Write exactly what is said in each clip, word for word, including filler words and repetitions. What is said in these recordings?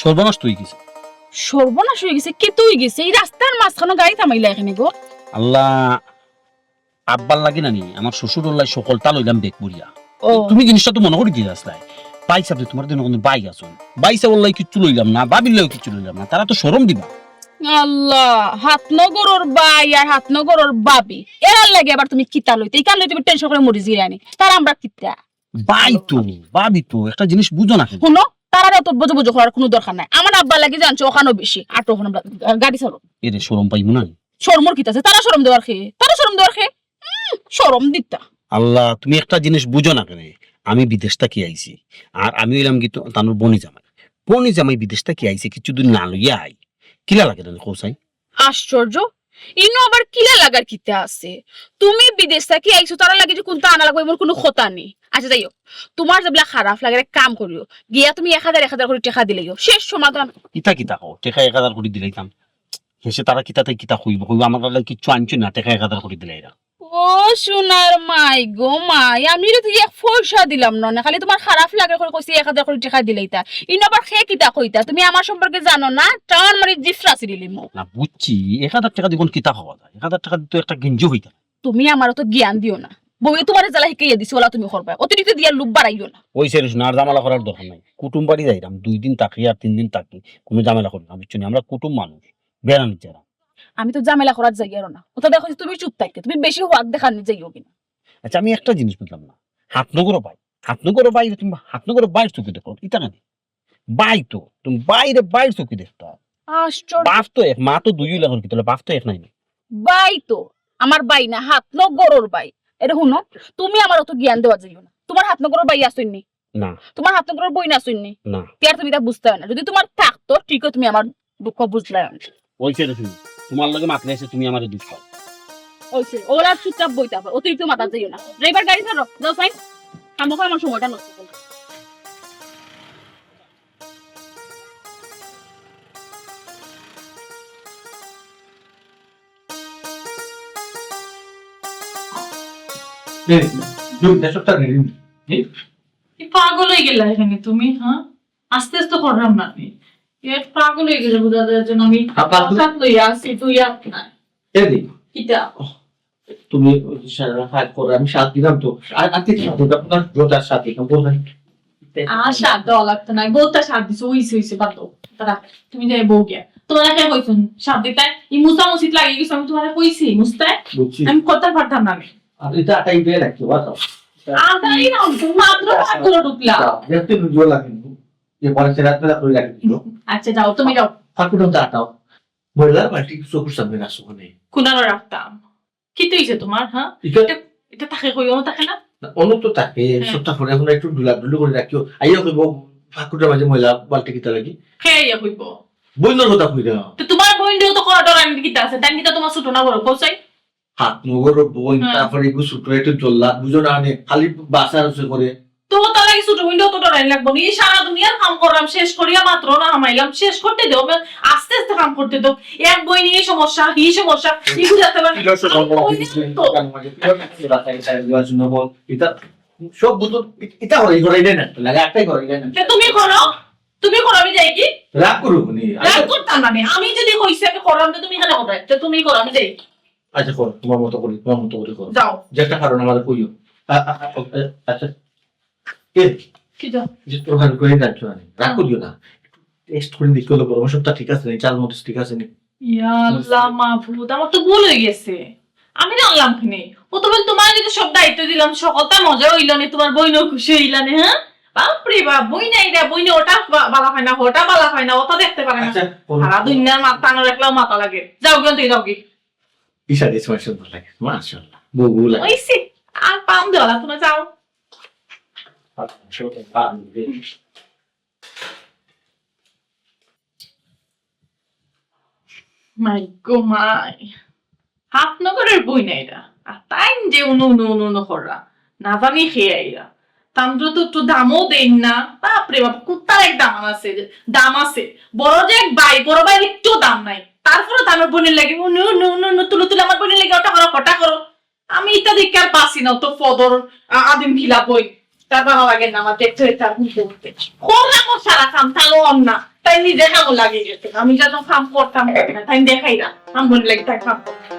সর্বনাশ তো অই গেছে। সর্বনাশ অই গেছে? কিতা অই গেছে? ই রাস্তার মাঝখানো গাড়ি থামাইলা কেনে গো? আল্লাহ, আব্বার লাগি নানি, আমার শ্বশুরর লাগি সকলতা লইলাম ব্যাগ ভরিয়া। ও। তুমি জিনিসটা তো মনো করি দিলায়। ভাইসাব যে তুমার দিন কুনু ভাই আছইন, ভাইসাবর লাগি কিচ্ছু লইলাম না, ভাবির লাগিও কিচ্ছু লইলাম না, তারা তো শরম দিবা। আল্লাহ, হাতনগরর ভাই আর হাতনগরর ভাবি, এরার লাগি আবার তুমি কিতা লইতায়? ইখান লইয়া তুমি tension করি মরি যাইরায়নি, তারা আমরার কিতা? ভাই তো, ভাবি তো, একটা জিনিস বুঝো না কেনে? হুনো, তারারে অত বুঝো বুঝো করার কুনু দরকার নাই। আমার আব্বার লাগি জানছো অখানও বেশি। আর তখন আমরা গাড়ি চালাও। এরে শরম পাইমু না? শরমর কিতা আছে? তারা শরম দেওয়ার কে? তারা শরম দেওয়ার কে? উম, শরম দিতা। আল্লাহ, তুমি একটা জিনিস বুঝো না কেনে? আমি বিদেশ থাকি আইছি, আর আমি অইলাম কি তো-, তানুর বইন জামাই। বইন জামাই বিদেশ থাকি আইছে, কিচ্ছু দুইন না লইয়া আই, কিলা লাগে না কও চাই? আশ্চর্য, ইনো আবার কিলা লাগার কিতা আছে? তুমি বিদেশ থাকি আইছো, তারার লাগি যে কুনতা আনা লাগবো এমন কুনু কথা নি। আচ্ছা যাই হোক, তুমার যেবলা খারাপ লাগের এক কাম করিও, গিয়া তুমি এক হাজার এক হাজার করি টেকা দিলাইও, শেষ সমাধান। ইতা কিতা কও, টেকা এক হাজার করি দিলাইতাম? হেষে তারা কিতা তাই কিতা কইবো, কইবো আমার লাগি কিচ্ছু আনছো না, টেকা এক হাজার করি দিলাইরা। ও সোনার মাই গো মাই, আমি তো এক পয়সা দিলাম না, না খালি তুমার খারাপ লাগে করি কইছি এক হাজার করি টেকা দিলাইতা। ইনো আবার কে কিতা কইতা, তুমি আমার সম্পর্কে জানো না, টান মারি জিফরা ছিড়িলিমু। না বুঝছি, এক হাজার টেকা দি কুন কিতা খাওয়া যায়, এক হাজার টেকা দি তো একটা গেঞ্জি অইতা। তুমি আমারে অত জ্ঞান দিও না, বউয়ে তুমারে যেলা হিকাইয়া দিছে অলা তুমি করবায়, অতিরিক্ত দিয়া লোভ বাড়াইও না। অইছে রে সোনা, আর ঝামেলা করার দরকার নাই। কুটুম বাড়ি যাইরাম, দুই দিন থাকি আর তিন দিন থাকি, কুনু ঝামেলা করি না, বুঝছো নি? আমরা কুটুম মানুষ, বেড়ানিত যাইরাম। আমি তো ঝামেলা করাত যাইয়ারও না। অতা দেখো যে তুমি চুপ থাকতে, তুমি বেশি ওয়াক দেখানিত যাইও কিনা। আচ্ছা, আমি একটা জিনিস বুঝলাম না, হাতনগরর ভাই, হাতনগরর ভাইরে তুমি হাতনগরর ভাইর চউখে দেখো, ইতা কেনে? ভাই তো, তুমি ভাইরে ভাইর চউখে দেখতায়। আশ্চর্য। বাপ তো এক, মা তো দুই অইলা, অখন কিতা অইলো, বাপ তো এক নায় নি? ভাই তো, আমার ভাই না, হাতনগরর ভাই। এরে হুনো, তুমি আমারে অত জ্ঞান দেওয়াত যাইও না। তুমার হাতনগরর ভাই আছইন নি? না। তুমার হাতনগরর বইন আছইন নি? না। তে আর তুমি ইতা বুঝতায় না। যুদি তুমার থাকতো, ঠিকউ তুমি আমার দুঃখ বুঝলায়। অইছে রে, তুমার লগে মাতলে তুমি আমারে দুষ পাও। অইছে, অলা চুপচাপ বইতা পারো, অতিরিক্ত মাতাত যাইও না। ড্রাইভার, গাড়ি ছাড়ো, যাও চাই। খামোখা আমার সময়টা নষ্ট করো। এই, দুই দেড়শো টাকা ঋণ। এই? কি পাগল অই গেলায় কেনে তুমি, হ্যাঁ? আস্তে আস্তে কররাম না আমি। এক পাগল অই গেছে বুঝা যায় যেন আমি আবার তুমি সাত লইয়া আছি, দুই আত নাই। এই দি। কিতা? তুমি ওই যে সারা কাজ করো, আমি সাত দিলাম তো। আর, আর কি সাত দিলাম? আপনার জোরদার সাত দিলাম, বলবেন। আর সাত দেওয়া লাগতো না, বউত সাত দিছে, অইছে, অইছে, বাদ দেও। দাঁড়া, তুমি যাই বউ গিয়া। তুমারে কে কইছইন সাত দিতায়? ই মুছা মুছিত লাগি গেছো, আমি তুমারে কইছি, মুছতায়? বুঝছি। আমি করতাম পারতাম না আমি। আর ইটা আটা ইটা রাখতে পারো। আটাই না, মাত্র পাকঘরো ঢুকলা। দেখতে লুজো লাগে। এ পরে সে রাত্রে রাত্রে রাখি দিল। আচ্ছা, যাও, তুমি যাও। ফাঁকুটা দাঁড়াও। ময়লার বালতি চোখের সামনে রাখছো ওখানে। কুনানো রাখতাম। কিতা অইছে তুমার, হ্যাঁ? ইটা ইটা, ইটা থাকে কই, অনো থাকে না? না, অনো তো থাকে, হ্যাঁ। সপ্তাহ পরে অখন একটু ডুলা ডুলি করি রাখিও। আইয়া কইবো, "ফাঁকুটার মাঝে ময়লা বালতি কিতা লাগি?" কে আইয়া কইবো? বইনর কথা কই দাও। তো তুমার বইনরেও তো কওয়া ডরানির কিতা আছে? তাইন কিতা তুমার ছোট না বড়? কও চাই। হাত নগর বইন, হ্যাঁ। তারপরে এগু ছোট একটু জল্লাদ, বুঝো না, মানে, খালি বাসা রসে করে। তো তার লাগি ছোট বইনরেও তো ডরানি লাগবো নি? এই সারা দুনিয়ার কাম করলাম, শেষ করিয়া মাত্র না হামাইলাম, শেষ করতে দেও, মানে, আস্তে আস্তে কাম করতে দেও। এক বইন এই সমস্যা, এই সমস্যা, এই বুঝাতে পারে। কিলো সে বড় বড় কিছু তো। কারণ মানে, কিলো সে রাস্তায় সাইড দেওয়ার জন্য বল, ইটা সব বুঝো, ই-, ইটা করে, ই করে, ইটা না, লাগে একটাই করে, ইটা না। তে তুমি করো, তুমি করো, আমি যাই কি? রাগ করো নি? রাগ করতাম না আমি। আমি যুদি কইছি আমি করলাম, তো তুমি কেনে করো? তো তুমি করো, আমি যাই। আচ্ছা, করো, তুমার মতো করি, তুমার মতো করি করো। যাও। যে একটা কারণ আমারে কইও। আ-, আ-, আ-, আ-, আচ্ছা। এ, কিতা? যে তোর হাত করে রাখছো না, রাগ করিও না। টেস্ট করি দেখতে হলো, গরম মশলাটা ঠিক আছে নি, চাল মরিচ ঠিক আছে নি? ইয়া আল্লাহ মাবুদ, আমার তো ভুল অই গেছে। আমি জানলাম কেনে? ও তো বলে, তুমারে যুদি সব দায়িত্ব দিলাম, সকলতা মজা অইলো নে, তুমার বইনও খুশি অইলা নে, হ্যাঁ? বাপ রে বাপ, বইন আইরা, বইনে ওটা বা-, বালা পায় না, ওটা বালা পায় না, ওটা দেখতে পারে না। আচ্ছা, করো। সারা দুনিয়ার মাথা আনার একলাও মাথা লাগে। যাও গিয়া, তুই যাও গি। ইশা দিয়ে তোমার সুন্দর লাগে, মাশাআল্লাহ। বউ বউ লাগে। অইছে, আর পাম দেওয়ালা, তুমরা যাও। আচ্ছা, সব পাম দিয়ে। মাই গো মাই, হাত নগরের বইন আইরা, আর তাইন যে উনু উনু উনু উনু কররা, না জানি কে আইরা। তানরে তো একটু দামও দেইন না। বাপ রে বাপ, কুত্তার এক দাম আছে, দাম আছে। বড় যে এক ভাই, বড় ভাইর একটু দাম নাই। তারপরে তো আমার বইনর লাগি উনু উনু উনু উনু তুলু তুলু, আমার বইনর লাগি ওটা করো, ওটা করো। আমি ইতা দেখি আর বাঁচি না, তো ফদর আ-, আদিম খিলা বই। তার বালা লাগে না আমার দেখতে, তার বুঝতে বুঝতে। করলাম ও সারা কাম, তাও অর না। তাই নিজে কামো লাগি গেছে। আমি যেন কাম করতাম না, তাই দেখাই না। কাম বলে লাগি, তাই কাম করতাম।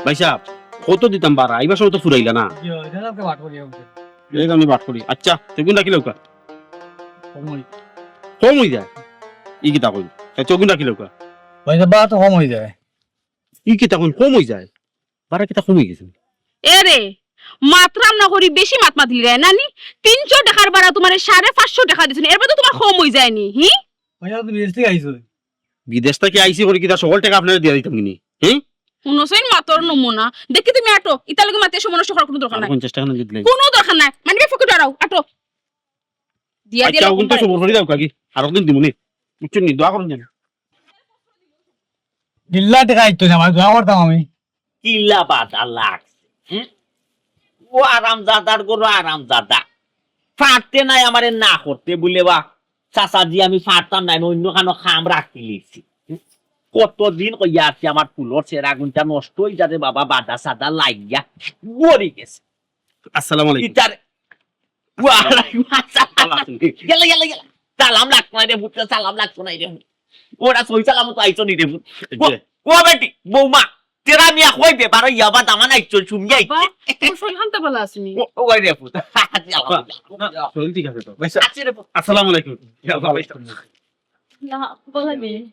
ভাইসাব, কত দিতাম বারা? ইবার সময় তো ফুরাইলা না। জি, অয়, ইটা তো বাট করি অইছে। এই আমি বাট করি। আচ্ছা, তে অগুন রাখিলাউক্কা। কম অই। কম অইযায়? ই কিতা কইন? আচ্ছা, অগুন রাখিলাউক্কা। ভাইসাব, বারা তো কম অইযায়। ই কিতা কইন? কম অইযায়? বারা কিতা কম অইগেছে? এরে, মাতরাম না করি বেশি মাত মাতিলিরায় নানি? তিনশো টেকার বারা তুমারে সাড়ে পাঁচশো টেকা দিছইন, এরবাদেও তুমার কম অইযায়নি, হি? ভাইসাব, তুমি বিদেশ থাকি আইছো? বিদেশ থাকি আইছি করি কিতা সকল টেকা আপনারে দিয়া দিতাম কিনি? হি? হুনছইন মাতর নমুনা। দেখি তুমি আটো, ইতার লগে মাতিয়া সময় নষ্ট করার কুনু দরকার নাই। পঞ্চাশ টেকা না দিলে। কুনু দরকার নাই, মানি ব্যাগ পকেটো আরাও, আটো। দিয়া আচ্ছা, দিলাও অগুন তো কমবায়। সবর করি দেউক্কা গি, আরক দিন দিমুনে। বুঝছইন নি? দোয়া করইন যেন। কিলা টেকা আইতো না, আমার দোয়া করতাম আমি। কিলা বাধা লাগছে, হুম? ও আরামজাদার ঘরো আরামজাদা। পারতে নায় আমারে না করতে বুলে বা, চাচাজি আমি পারতাম নায়, আমি অইন্য খানো কাম রাখিলিছি। হুম? কতদিন কইয়া আছি আমার ফুলর চেরাগুনটা নষ্ট অইযার বাবা, বাধা সাদা লাগিয়া মরি গেছে। আসসালামু আলাইকুম। ইতার ওয়ালাইকুম আসসালাম। ভালা আছইন? গেলা, গেলা, গেলা। সালাম লাগতো নায় রে পুত, সালাম লাগতো নায় রে পুত। ওরা সই সালামত আইছো নি রে পুত? জি। ও, ও বেটি, বৌমা, তেরা মিয়া কই বে, বারো ইয়াবা দামান আইছো, শুনিয়া আইছে। বা, তোর শরীর খান তো ভালা আছেনি? ও, ও, ওই রে পুত। না, শরীর ঠিক আছে তো। আইচ্ছা। আছে রে পুত। আসসালামু আলাইকুম। ইয়া, ভালা আছইন? না, ভালা নি।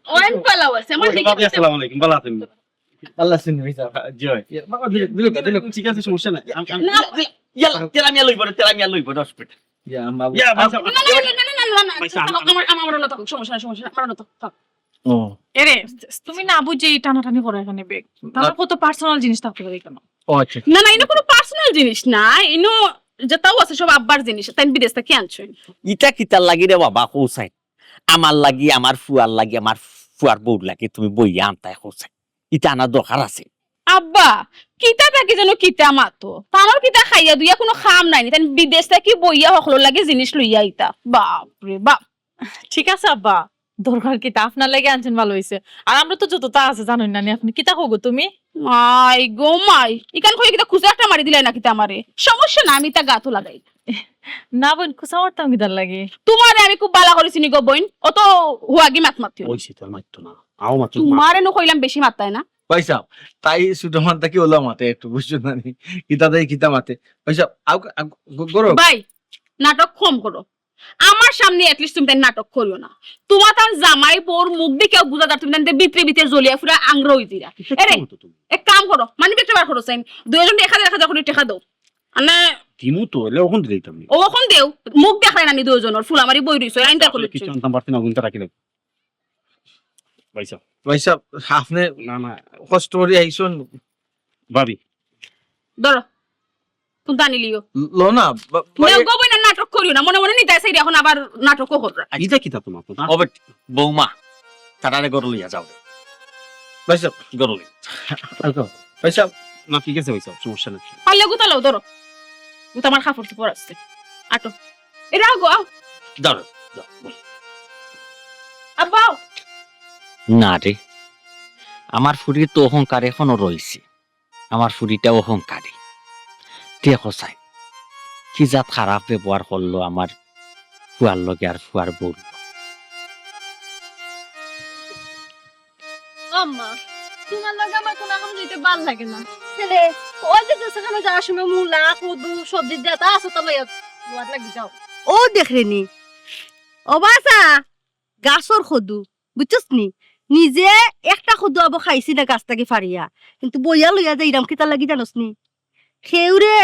ওয়াইন ভালা আছে, আমার ওই, দিকে ভাবি, আসসালামু আলাইকুম, ভালা আছইন? ভালা আছইন, ভাইসাব? জি ভাই। ইয়া, বাবা, দিলে, দিলে, দিলে। ঠিক আছে, সমস্যা নাই। আম-, আম-, না, ইয়াল্লা, তেরা মিয়া লইবো না, তেরা মিয়া লইবো, দশ মিনিট। ইয়া, আম, বাবু। ইয়া, ভাইসাব। না, না, না, না, না, না, না, ভাইসাব, থাক, আমার, আমার, আমার অন্য থাক, সমস্যা নাই, সমস্যা নাই, আমার অন্য থাক, থাক। ও। এরে, তুমি না বুঝে এই টানাটানি করো এখানে ব্যাগ। আমার না। কত personal জিনিস থাকতে পারে কেন? ও, আচ্ছা। না, না, ইনো কোনো personal জিনিস না, ইনো যেতাও আছে সব আব্বার জিনিস, তাইন বিদেশ থাকি আনছইন। ইটা কিতার লাগি রে বাবা, কও চাইন? আমার লাগি, আমার ফুয়ার লাগি, আমার ফুয়ার বউর লাগি তুমি বইয়া আনতায় কও চাইন। ইতা আনার দরকার আছে? আব্বা, কিতা থাকি যেন কিতা মাতো। তানর কিতা খাইয়া দুইয়া কোনো কাম নাই নি। তাইন বিদেশ থাকি বইয়া হকলর লাগি জিনিস লইয়া আইতা। বাপ রে বাপ। ঠিক আছে আব্বা, দরকার কিতা? আপনার লাগি আনছইন ভালা অইছে। আর আমরা তো যততা আছে জানইন না নি আপনে। কিতা কও গো তুমি? মাই গো মাই, ইখান কইয়া কিতা খুচা একটা মারি দিলায় না কিতা আমারে? সমস্যা না, আমি ইতা গাতো লাগাই। না বইন, খুচা মারতাম কিতার লাগি? তুমারে আমি খুব ভালা করি চিনি গো বইন, অত হুয়াগি মাত মাতিও না। অইছে তো, আর মাততো না। আও মাততো না। তুমারে নু কইলাম বেশি মাততায় না। ভাইসাব, তাই ছুটো মান থাকি অলা মাতে একটু, বুঝছো না নি? কিতা দেয়, কিতা মাতে। ভাইসাব, আও, আও, গ-, গরম। ভাই, নাটক কম করো। আমার সামনে at least তুমি তাইন নাটক করিও না। তুমার তান জামাই বউর মুখ দেখিয়াউ বুঝা যার তুমি তানরে ভিতরে ভিতরে জ্বলিয়া পুরা আংরা অইযিরা। এরে, এক কাম করো, মানি ব্যাগটা বার করো চাইন। দুইজন এক হাজার এক হাজার করি টেকা দেও। মানে দিমু তো, অইলে অখন দিলাইতাম নি। ও অখন দেও, মুখ দেখায় না নি দুইজনর, ফুলামারি বই রইছো, আইনটা করলে কিচ্ছু আনতাম পারছি না, অগুনতা রাখিলাও। ভাইসাব। ভাইসাব, আপনে না, না। কষ্ট করি আইছইন। ভাবি। ধরো। তুমি টানি লিও। ল না, বা-, নেও ভাই- গো বইন, আর নাটক করিও না। মনে মনে নিতায় চাইরে অখন আবার নাটকও কররা। ইটা কিতা তুমার কথা? ও বেটি, বৌমা, তারারে ঘরো লইয়া যাও। ভাইসাব। ঘরো লইয়া। আচ্ছা, ভাইসাব। না, ঠিক আছে ভাইসাব, সমস্যা নাই। পারলে গুতা লও, ধরো। গুতা আমার কাপড় চোপড় আছে। আটো। এরা গো, আও। ধরো, ধরো। আব্বা, আও। না রে, আমার ফুরির তো অহংকার এখনো রইছে। আমার ফুরিটা অহংকারী। দেখো চাইন, কি জাত খারাপ ব্যবহার করলো আমার ফুয়ার লগে আর ফুয়ার বউর লগে। আম্মা, তুমার লগে আমার কুনু কাম যাইতে ভালা লাগে না। ছেলে, ওই যে যেখানো যাওয়ার সময় মূলা, কদু, সবজি যেতা আছে তা লইয়া দুয়ার লাগি যাও। ও দেখরে নি, ও বাসা, গাছর কদু, বুঝছস নি? নিজে একটা কদু আবো খাইছি না গাছ থাকি ফাড়িয়া, কিন্তু বইয়া লইয়া যাইরাম কিতার লাগি জানোস নি? কেউরে,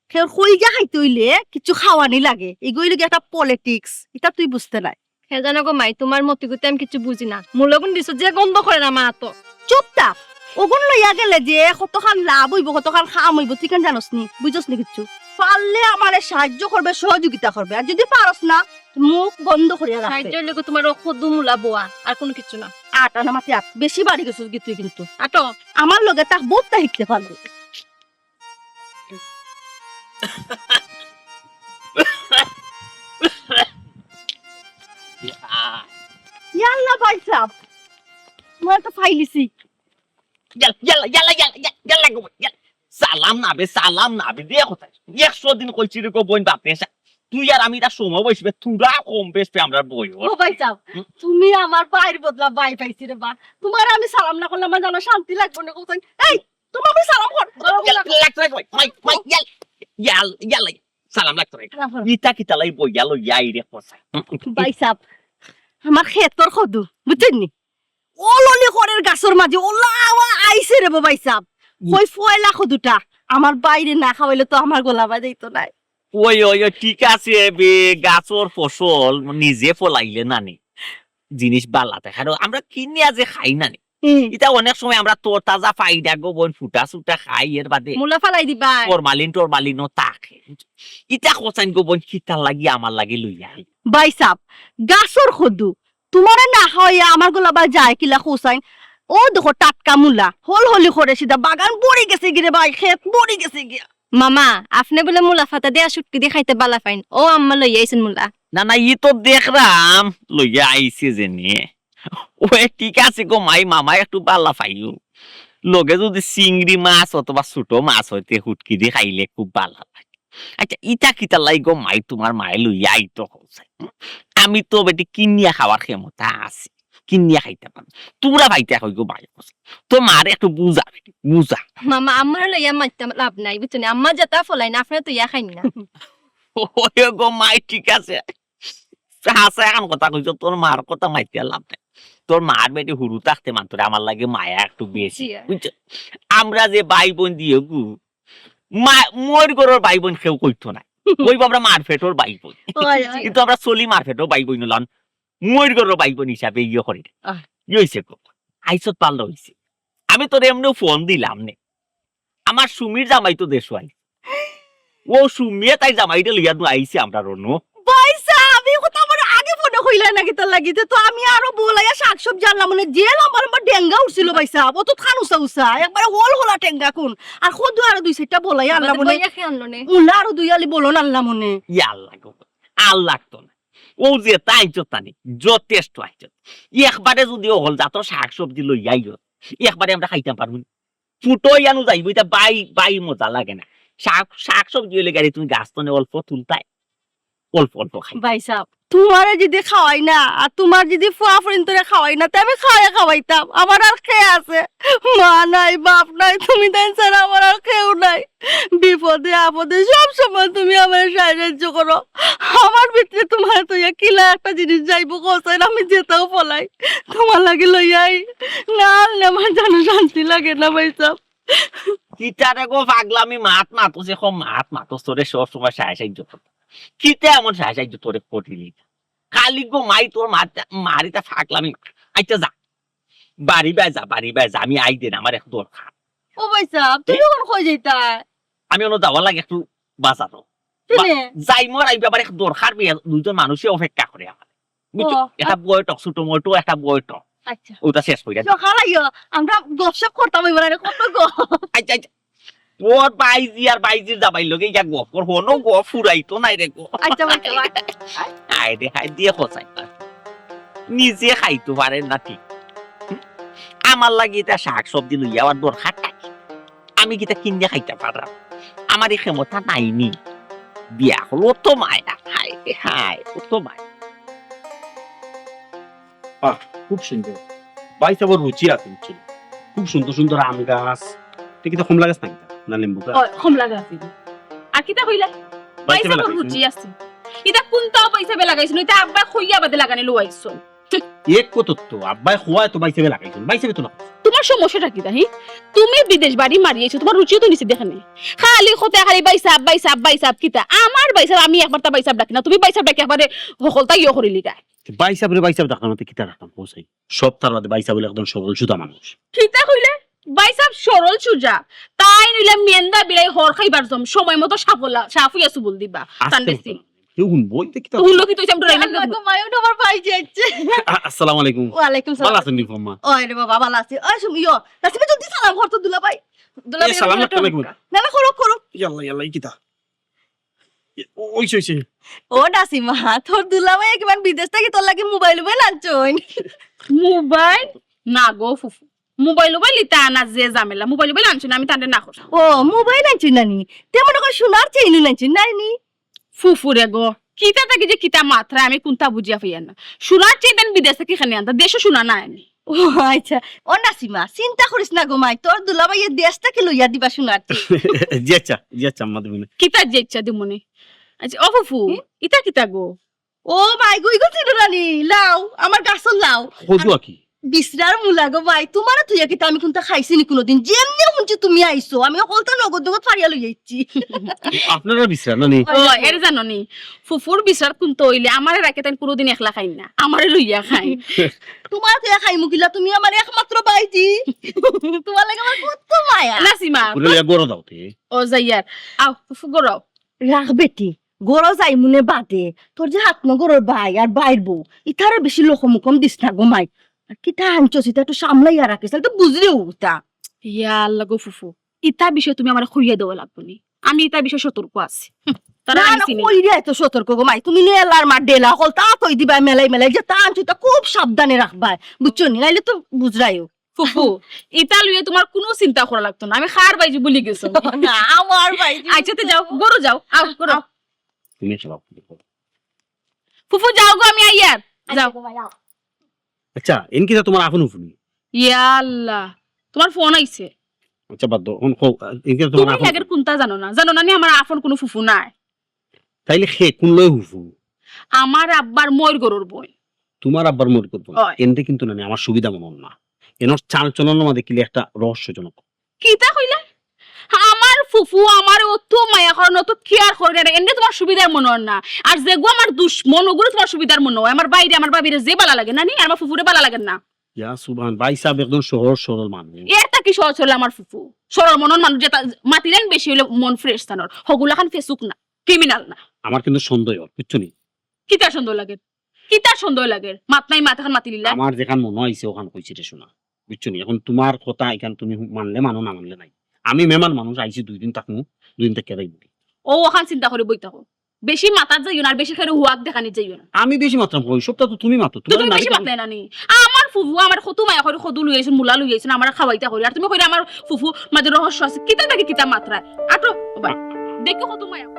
কেউর কইজা খাইতে অইলে কিছু খাওয়ানি লাগে, ইগু অইলো গি একটা politics, ইতা তুই বুঝতে নায়। হে জানো গো মাই, তুমার মতি গতি আমি কিছু বুঝি না। মূলাগুন দিছো যে গন্ধ করে না মা তো। চুপ থাক, অগুন লইয়া গেলে যে কতখান লাভ অইবো, কতখান কাম অইবো, তুই কেন জানোস নি, বুঝছস নি কিচ্ছু? পারলে আমারে সাহায্য করবে, সহযোগিতা করবে, আর যদি পারস না, মুখ বন্ধ করিয়া রাখবে। সাহায্য অইলে গো তুমার অউ কদু মুলা বওয়া, আর কুনু কিচ্ছু না। আটা না মাটি আট, বেশি বাড়ি গেছস গি তুই কিন্তু। আটো। আমার লগে তা বউততা শিখতে পারবি। ইয়াল্লা ভাইসাব, তুমারে তো ফাইলিছি। ইয়াল্লা, ইয়াল্লা, ইয়াল্লা, ইয়াল্লা, ইয়াল্লা গো, ইয়াল্লা। সালাম না বে, সালাম না বে, দে কথা। একশো দিন কইছি রে গো বইন বাপে সা-, তুই আর আমি ইতা সমবয়সী বে, থুড়া কম বেশ বে আমরার বয়স। ও ভাইসাব, হুম? তুমি আমার ভাইর বদলা ভাই পাইছি রে বা। তুমারে আমি সালাম না করলে আমার জানো শান্তি লাগবো না কোথায়। এই, তুমারে আমি সালাম কর। ইয়াল্লা, লাগতো রে গো, মাই, মাই, ইয়াল, ইয়াল, ইয়াল, সালাম লাগতো রে। সালাম কর। ইতা কিতা লাই বইয়া লইয়া আই রে কোথায়? ভাইসাব, আমার খেতর কদু, বুঝছইন নি? অললি করের গাছর মাঝে অলা আওয়া আইছে রে বা ভাইসাব। হুম। কই ফয়লা কদুটা। আমার ভাইরে না খাওয়াইলে তো আমার গলা বাজাইতো নায়। ওই, ওই, ওই, ঠিক আছে বে, গাছর ফসল নিজে ফলাইলে না নি, জিনিস বালা থাকে। আর আমরা কিনিয়া যে খাই না নি, হুম। ইতা অনেক সময় আমরা তো তাজা পাই না গো বইন, ফুটা সুটা খাই, এর বাদে মুলা ফালাই দিবা। ফরমালিন টরমালিনও থাকে। ইতা কছাইন গো বইন, কিতার লাগি আমার লাগি লইয়া আই। ভাইসাব, গাছর কদু, তুমারে না খাওয়াইয়া আমার গলা বাজায় কিলা কছাইন? ও দেখো টাটকা মুলা, হলহলি করে সিধা বাগান ভরি গেছে গি রে ভাই, খেত ভরি গেছে গিয়া। মামা, আপনে বুলে মুলা ফাতা দিয়া শুটকি দি খাইতে বালা পাইন। ও আম্মা লইয়া আইছইন মুলা। না, না, ই তো দেখরাম লইয়া আইছে যে নিয়ে। ওই ঠিক আছে গো মাই, মামা একটু বালা পাইও। লগে যদি চিংড়ি মাছ অথবা ছোট মাছ অয় তে হুটকি দি খাইলে খুব বালা লাগে। আচ্ছা, ইতা কিতার লাগি গো মাই তুমার মায়ে লইয়া আইতো কছাইন? আমি তো বেটি কিনিয়া খাওয়ার ক্ষমতা আছে, কিনিয়া খাইতাম পারি। তুমরা পাইতা কই গো মাই কছাইন? তোর মারে একটু বুঝা বেটি, বুঝা। মামা, আম্মারে লইয়া মাততাম লাভ নাই, বুঝছো নি? আম্মা যেতা ফলাইন, আপনে তো ইয়া খাইন না। ওই গো মাই, ঠিক আছে। হাছা এখান কথা কইছো, তোর মার কথা মাতিয়া লাভ নাই। তোর মার বেটি হুরু থাকতে মাত্র আমার লাগি মায়া একটু বেশি, জি। বুঝছো? আমরা যে ভাই বইন দিও গু, মা-, মোর ঘরর ভাই বইন কেউ কইতো না। কইবো আমরা মার পেটর ভাই বইন। ওই, ওই। কিন্তু আমরা চলি মার পেটর ভাই বইন অইলাম। মোর ঘরর ভাই বইন হিসাবে ইয়ে করি না। আহ। ইয়ে অইছে গো। আইছত পারলে অইছে। আমি তোরে এমনেউ ফোন দিলাম নে। আমার সুমির জামাই তো দেশো আইছে। ও সুমিয়ে তাই জামাইরে লইয়া নু আইছে আমরার অনো। ভাইসাব, ই কথা আমারে আগে ফোনে কইলা না কিতার লাগি? তে তো আমি আরো বলাইয়া শাক সবজি আনলাম অনে, যে লম্বা লম্বা ডেঙ্গা উঠছিল ভাইসাব, অত খান উচা উচা, একবারে হলহলা টেঙ্গা কুন। আর কদু আরো দুই চাইরটা বলাইয়া আনলাম অনে। বইয়া খেয়ে আনলো নে। মুলা আরো দুই আলি বলন আনলাম অনে। ইয়া আল্লাহ গো, আর লাগতো না। ও যে তাই যতানি, যথেষ্ট আইছত। একবারে যদি অকল জাতর শাক সবজি লইয়া আইও, একবারে আমরা খাইতাম পারমু নি। ফুটো ইয়ানু যাইবো, ইতা বাই, বাই মজা লাগে না। শাক, শাক সবজি অইলে গাড়ি তুমি গাছ তনে অল্প তুলতায়, অল্প অল্প খাই। ভাইসাব, তুমারে যদি খাওয়াই না, আর তুমার যদি ফুয়া ফুরিন্তরে খাওয়াই না, তে আমি খাওয়াই খাওয়াইতাম। আমার আর কে আছে? মা নাই, বাপ নাই, তুমি তাইন ছাড়া আমার আর কেউ নাই। বিপদে আপদে সব সময় তুমি আমারে সাহায্য করো। আমার ভিতরে তুমারে থইয়া কিলা একটা জিনিস যাইবো কছাইন, আমি যেতাও ফলাই। তুমার লাগি লইয়া আই। না আনলে আমার জানো শান্তি লাগে না ভাইসাব। কিতারে গো পাগলামি মাত মাতছে, কম মাত মাতছ, তোরে সব সময় সাহায্য সাহায্য করতে। কিতা এমন সাহায্য সাহায্য তোরে করিলি? খালি গো মাই তোর মার, মারি তা পাগলামি। আচ্ছা যা, বাড়ি বায় যা, বাড়ি বায় যা, আমি আই দেন, আমার এক দরকার। ও ভাইসাব, তুমি এ? অখন কই যাইতায়? আমি অনো যাওয়ার লাগি একটু বাজারো। কেনে? বা-, যাই মোর আইবা, আবার এক দরকার বিয়া, দুইজন মানুষে অপেক্ষা করে আমার। বুঝছো? ও, একটা আ- বৈঠক, ছোট মোটো একটা বৈঠক। আচ্ছা। ওটা শেষ কইরা। সকাল আইও, আমরা গপসপ করতাম এবার, আরে কত গো। আচ্ছা, আচ্ছা। তোর বাইজি আর বাইজির জামাইর লগে ইয়া গপ কর, হনো গপ ফুরাইতো নাই রে গো। আচ্ছা, আচ্ছা, আচ্ছা। আয় রে, হায় দিয়ে খোঁচাই না। নিজে খাইতো পারে না ঠিক। আমার লাগি ইতা শাক সবজি লইয়া আবার দরকার নাই। আমি কিতা কিনিয়া খাইতাম পাররাম? আমার ই ক্ষমতা নাই নি। বিয়া অকল অত মায়া, হায় রে হায়, অত মায়া। বাহ, খুব সুন্দর। ভাইসাবর রুচি আছে, বুঝছো? খুব সুন্দর সুন্দর আম গাছ। এটা কিতা কমলা গাছ নাকি? না লেম্বু গাছ? অয়, কমলা গাছ ইগু। আর কিতা কইলা? ভাইসাবর রুচি আছে। ইতা কুনটাও ভাইসাবে লাগাইছইন, ইতা আব্বায় কইয়া বাদে লাগানি লইয়া আইছইন। এক কথা তো, আব্বায় কওয়ায় তো ভাইসাবে লাগাইছইন, ভাইসাবে তো না। তুমার সমস্যাটা কিতা, হি? তুমি বিদেশ বাড়ি মারি আইছো, তুমার রুচিও তো নিচে দেখে নাই। খালি কথা খালি ভাইসাব, ভাইসাব, ভাইসাব কিতা? আমার ভাইসাব, আমি একবারতা ভাইসাব ডাকি না, তুমি ভাইসাব ডাকি একবারে হকলতা ইয়ে করিলিগায়। ভাইসাবরে ভাইসাব ডাকতাম না, তে কিতা ডাকতাম, কও চাই? সব তার বাদে ভাইসাব অইলে একজন সরল সুজা মানুষ। কিতা কইলে? ভাইসাব সরল সুজা, তাইন অইলা মেন্দা বিলাই হড় খাইবার জম, সময় মতো সাফ অইয়া সুবুল দিবা। আস্তে তান মতো। দেখছি। কেউ হুনবো, ইতা কিতা? হুনলো কি তুই, আমি ডরাই না। আল্লাহ গো, মায়ও না, আমার ভাই যাইছে। আ-, আসসালামু আলাইকুম। ওয়ালাইকুম সালাম। ভালা আছইন নি, আম্মা? ওই রে বাবা, ভালা আছি। ওই শুন, ইয়ো, নাসিমা, জলদি সালাম কর তো দুলাভাই। দুলাভাই, এই সালাম সালাম লাগতো না। না, না, করো, করো। ইয়াল্লা, ইয়াল্লা, ই কিতা? এ, ও, ওইছে, ওইছে। ও নাসিমা, তোর দুলাভাই কিমান বিদেশ থাকি তোর লাগি মোবাইল উবাইল আনছইন? মোবাইল? না গো ফুফু, মোবাইল উবাইল ইতা আনা যে ঝামেলা, মোবাইল উবাইল আনছইন, আমি তানরে না করছি। ও, মোবাইল আনছইন না নি? তে মনে কর সোনার চেইন আনছইন না নি? ফুফু রে গো, কিতা থাকি যে কিতা মাতরা, আমি কুনতা বুঝিয়া পাইয়ার না। সোনার চেইন তাইন বিদেশ থাকি কেনে আনতা, দেশো সোনা নাই নি। ও আচ্ছা, ও নাসিমা, চিন্তা করিস না গো মাই, তোর দুলাভাইয়ে দেশ থাকি লইয়া দিবা সোনার চেইন। জি আচ্ছা, জি আচ্ছা, আম্মা দিমুনে। কিতা জি আচ্ছা দিমুনে? আচ্ছা, ও ফুফু, হুম? ইতা কিতা গো? ও মাই গো, ইগু চিনো না নি? লাউ, আমার গাছর লাউ। কদুয়া কি? বিছরার মুলা গো ভাই, তুমারে থুইয়া কিতা আমি কুনতা খাইছি নি কুনুদিন? যেমনে হুনছি তুমি আইছো, আমি হকলতা নগদ নগদ ফাড়িয়া লই আইছি। আপনারা বিছরা না নি? ও, এরে জানো নি? ফুফুর বিছরাত কুনতা অইলে আমারে রাখে তাইন কুনুদিন একলা খাইন না, আমারে লইয়া খাইন। তুমারে থুইয়া খাইমু কিলা, তুমি আমার একমাত্র ভাইজি। তুমার লাগি আমার কত মায়া। নাসিমা। ওরে লইয়া গরো যাও তে। ও যাইয়ার, আও, ফুফু গরো আও। রাখ বেটি, গরো যাইমুনে বাদে, তোর যে হাত নগরর ভাই আর ভাইর বউ, ইতারে বেশি লখমুখম দিস না গো মাই। আর কিতা আনছস, ইতা একটু সামলাইয়া রাখিস, তাইলে তো বুঝলেও ইতা। ইয়া আল্লাহ গো ফুফু, ইতা বিষয়ে তুমি আমারে কইয়া দেওয়া লাগবো নি, আমি ইতা বিষয়ে সতর্ক আছি। হুম, তারা না, আমি না, চিনি না। কইরায় তো সতর্ক গো মাই, তুমি নি এলার মার ডেলা, হকলতা থই দিবা মেলাই মেলাই, যেতা আনছো ইতা খুব সাবধানে রাখবায়, বুঝছো নি? নাইলে তো বুঝরায়ও। ফুফু, ইতা লইয়া তুমার কুনু চিন্তা করা লাগতো না, আমি কার ভাইজি ভুলি গেছো। না, আমার ভাইজি। আচ্ছা, তে যাও, গরো যাও, আও, গরো। তুমি চলো। ফুফু, যাও গো, আমি আইয়ার। যাও। আচ্ছা, এন কিতা তুমার আফন উফুনি? ইয়া আল্লাহ, তুমার ফোন আইছে। আচ্ছা, বাদ দেও, অখন কও, এন কিতা তুমার তুমি আফন? আগের কুনতা জানো না, জানো না নি আমার আফন কুনু ফুফু নাই। তাইলে কে, কুন লয় ফুফু? আমার আব্বার মইর গরুর বই। তুমার আব্বার মইর গরুর বই? অয়। এনতে কিন্তু না নি, আমার সুবিধা মনে অর না। এনর চাল চলন মাঝে কিলে একটা রহস্যজনক। কিতা কইলা? আমার ফুফু আমারে অত মায়া করইন, অত care করইন, এনরে তুমার সুবিধার মনো অর না। আর যেগু আমার দুশমন, ওগুরে তুমার সুবিধার মনো অয়। আমার ভাইরে, আমার ভাবিরে যে বালা লাগে না নি, আর আমার ফুফুরে বালা লাগে না। ইয়া সুবহান, ভাইসাব একজন সহজ সরল মানুষ। এর থাকি সহজ সরল আমার ফুফু। সরল মনর মানুষ যেতা, মাতিলেন বেশি অইলে মন fresh তানর। হগুলাখান ফেসুক না, criminal না। আমার কিন্তু সন্দেহ অর, বুঝছো নি? কিতা সন্দেহ লাগে? কিতা সন্দেহ লাগের? মাত নাই, মাত এখান মাতি লিলা। আমার যেখান মনো আইছে, ওখান কইছি রে সোনা। বুঝছো নি? এখন তুমার কথা এখান তুমি মানলে মানো, না মানলে নাই। আমি মেহমান মানুষ, আইছি দুই দিন থাকমু, দুই দিন থাকিয়া যাইমু। ও, ওখান চিন্তা করি বই থাকো। বেশি মাতাত যাইও না, আর বেশি কেউরে হুয়াক দেখানিত যাইও না। আমি বেশি মাতরাম কই, সবটা তো তুমি মাতো, তো তুমার তুমি নারী বেশি কাম। মাতলে না নি? আমার ফুফু আমার কত মায়া করি, কদু লই আইছইন, মুলা লই আইছইন, আমার খাওয়াইতা করি। আর তুমি কইরে আমার ফুফু মাঝে রহস্য আছে, কিতা নাকি কিতা মাতরায়। আটো, ও ভাই, দেখো কত মায়া।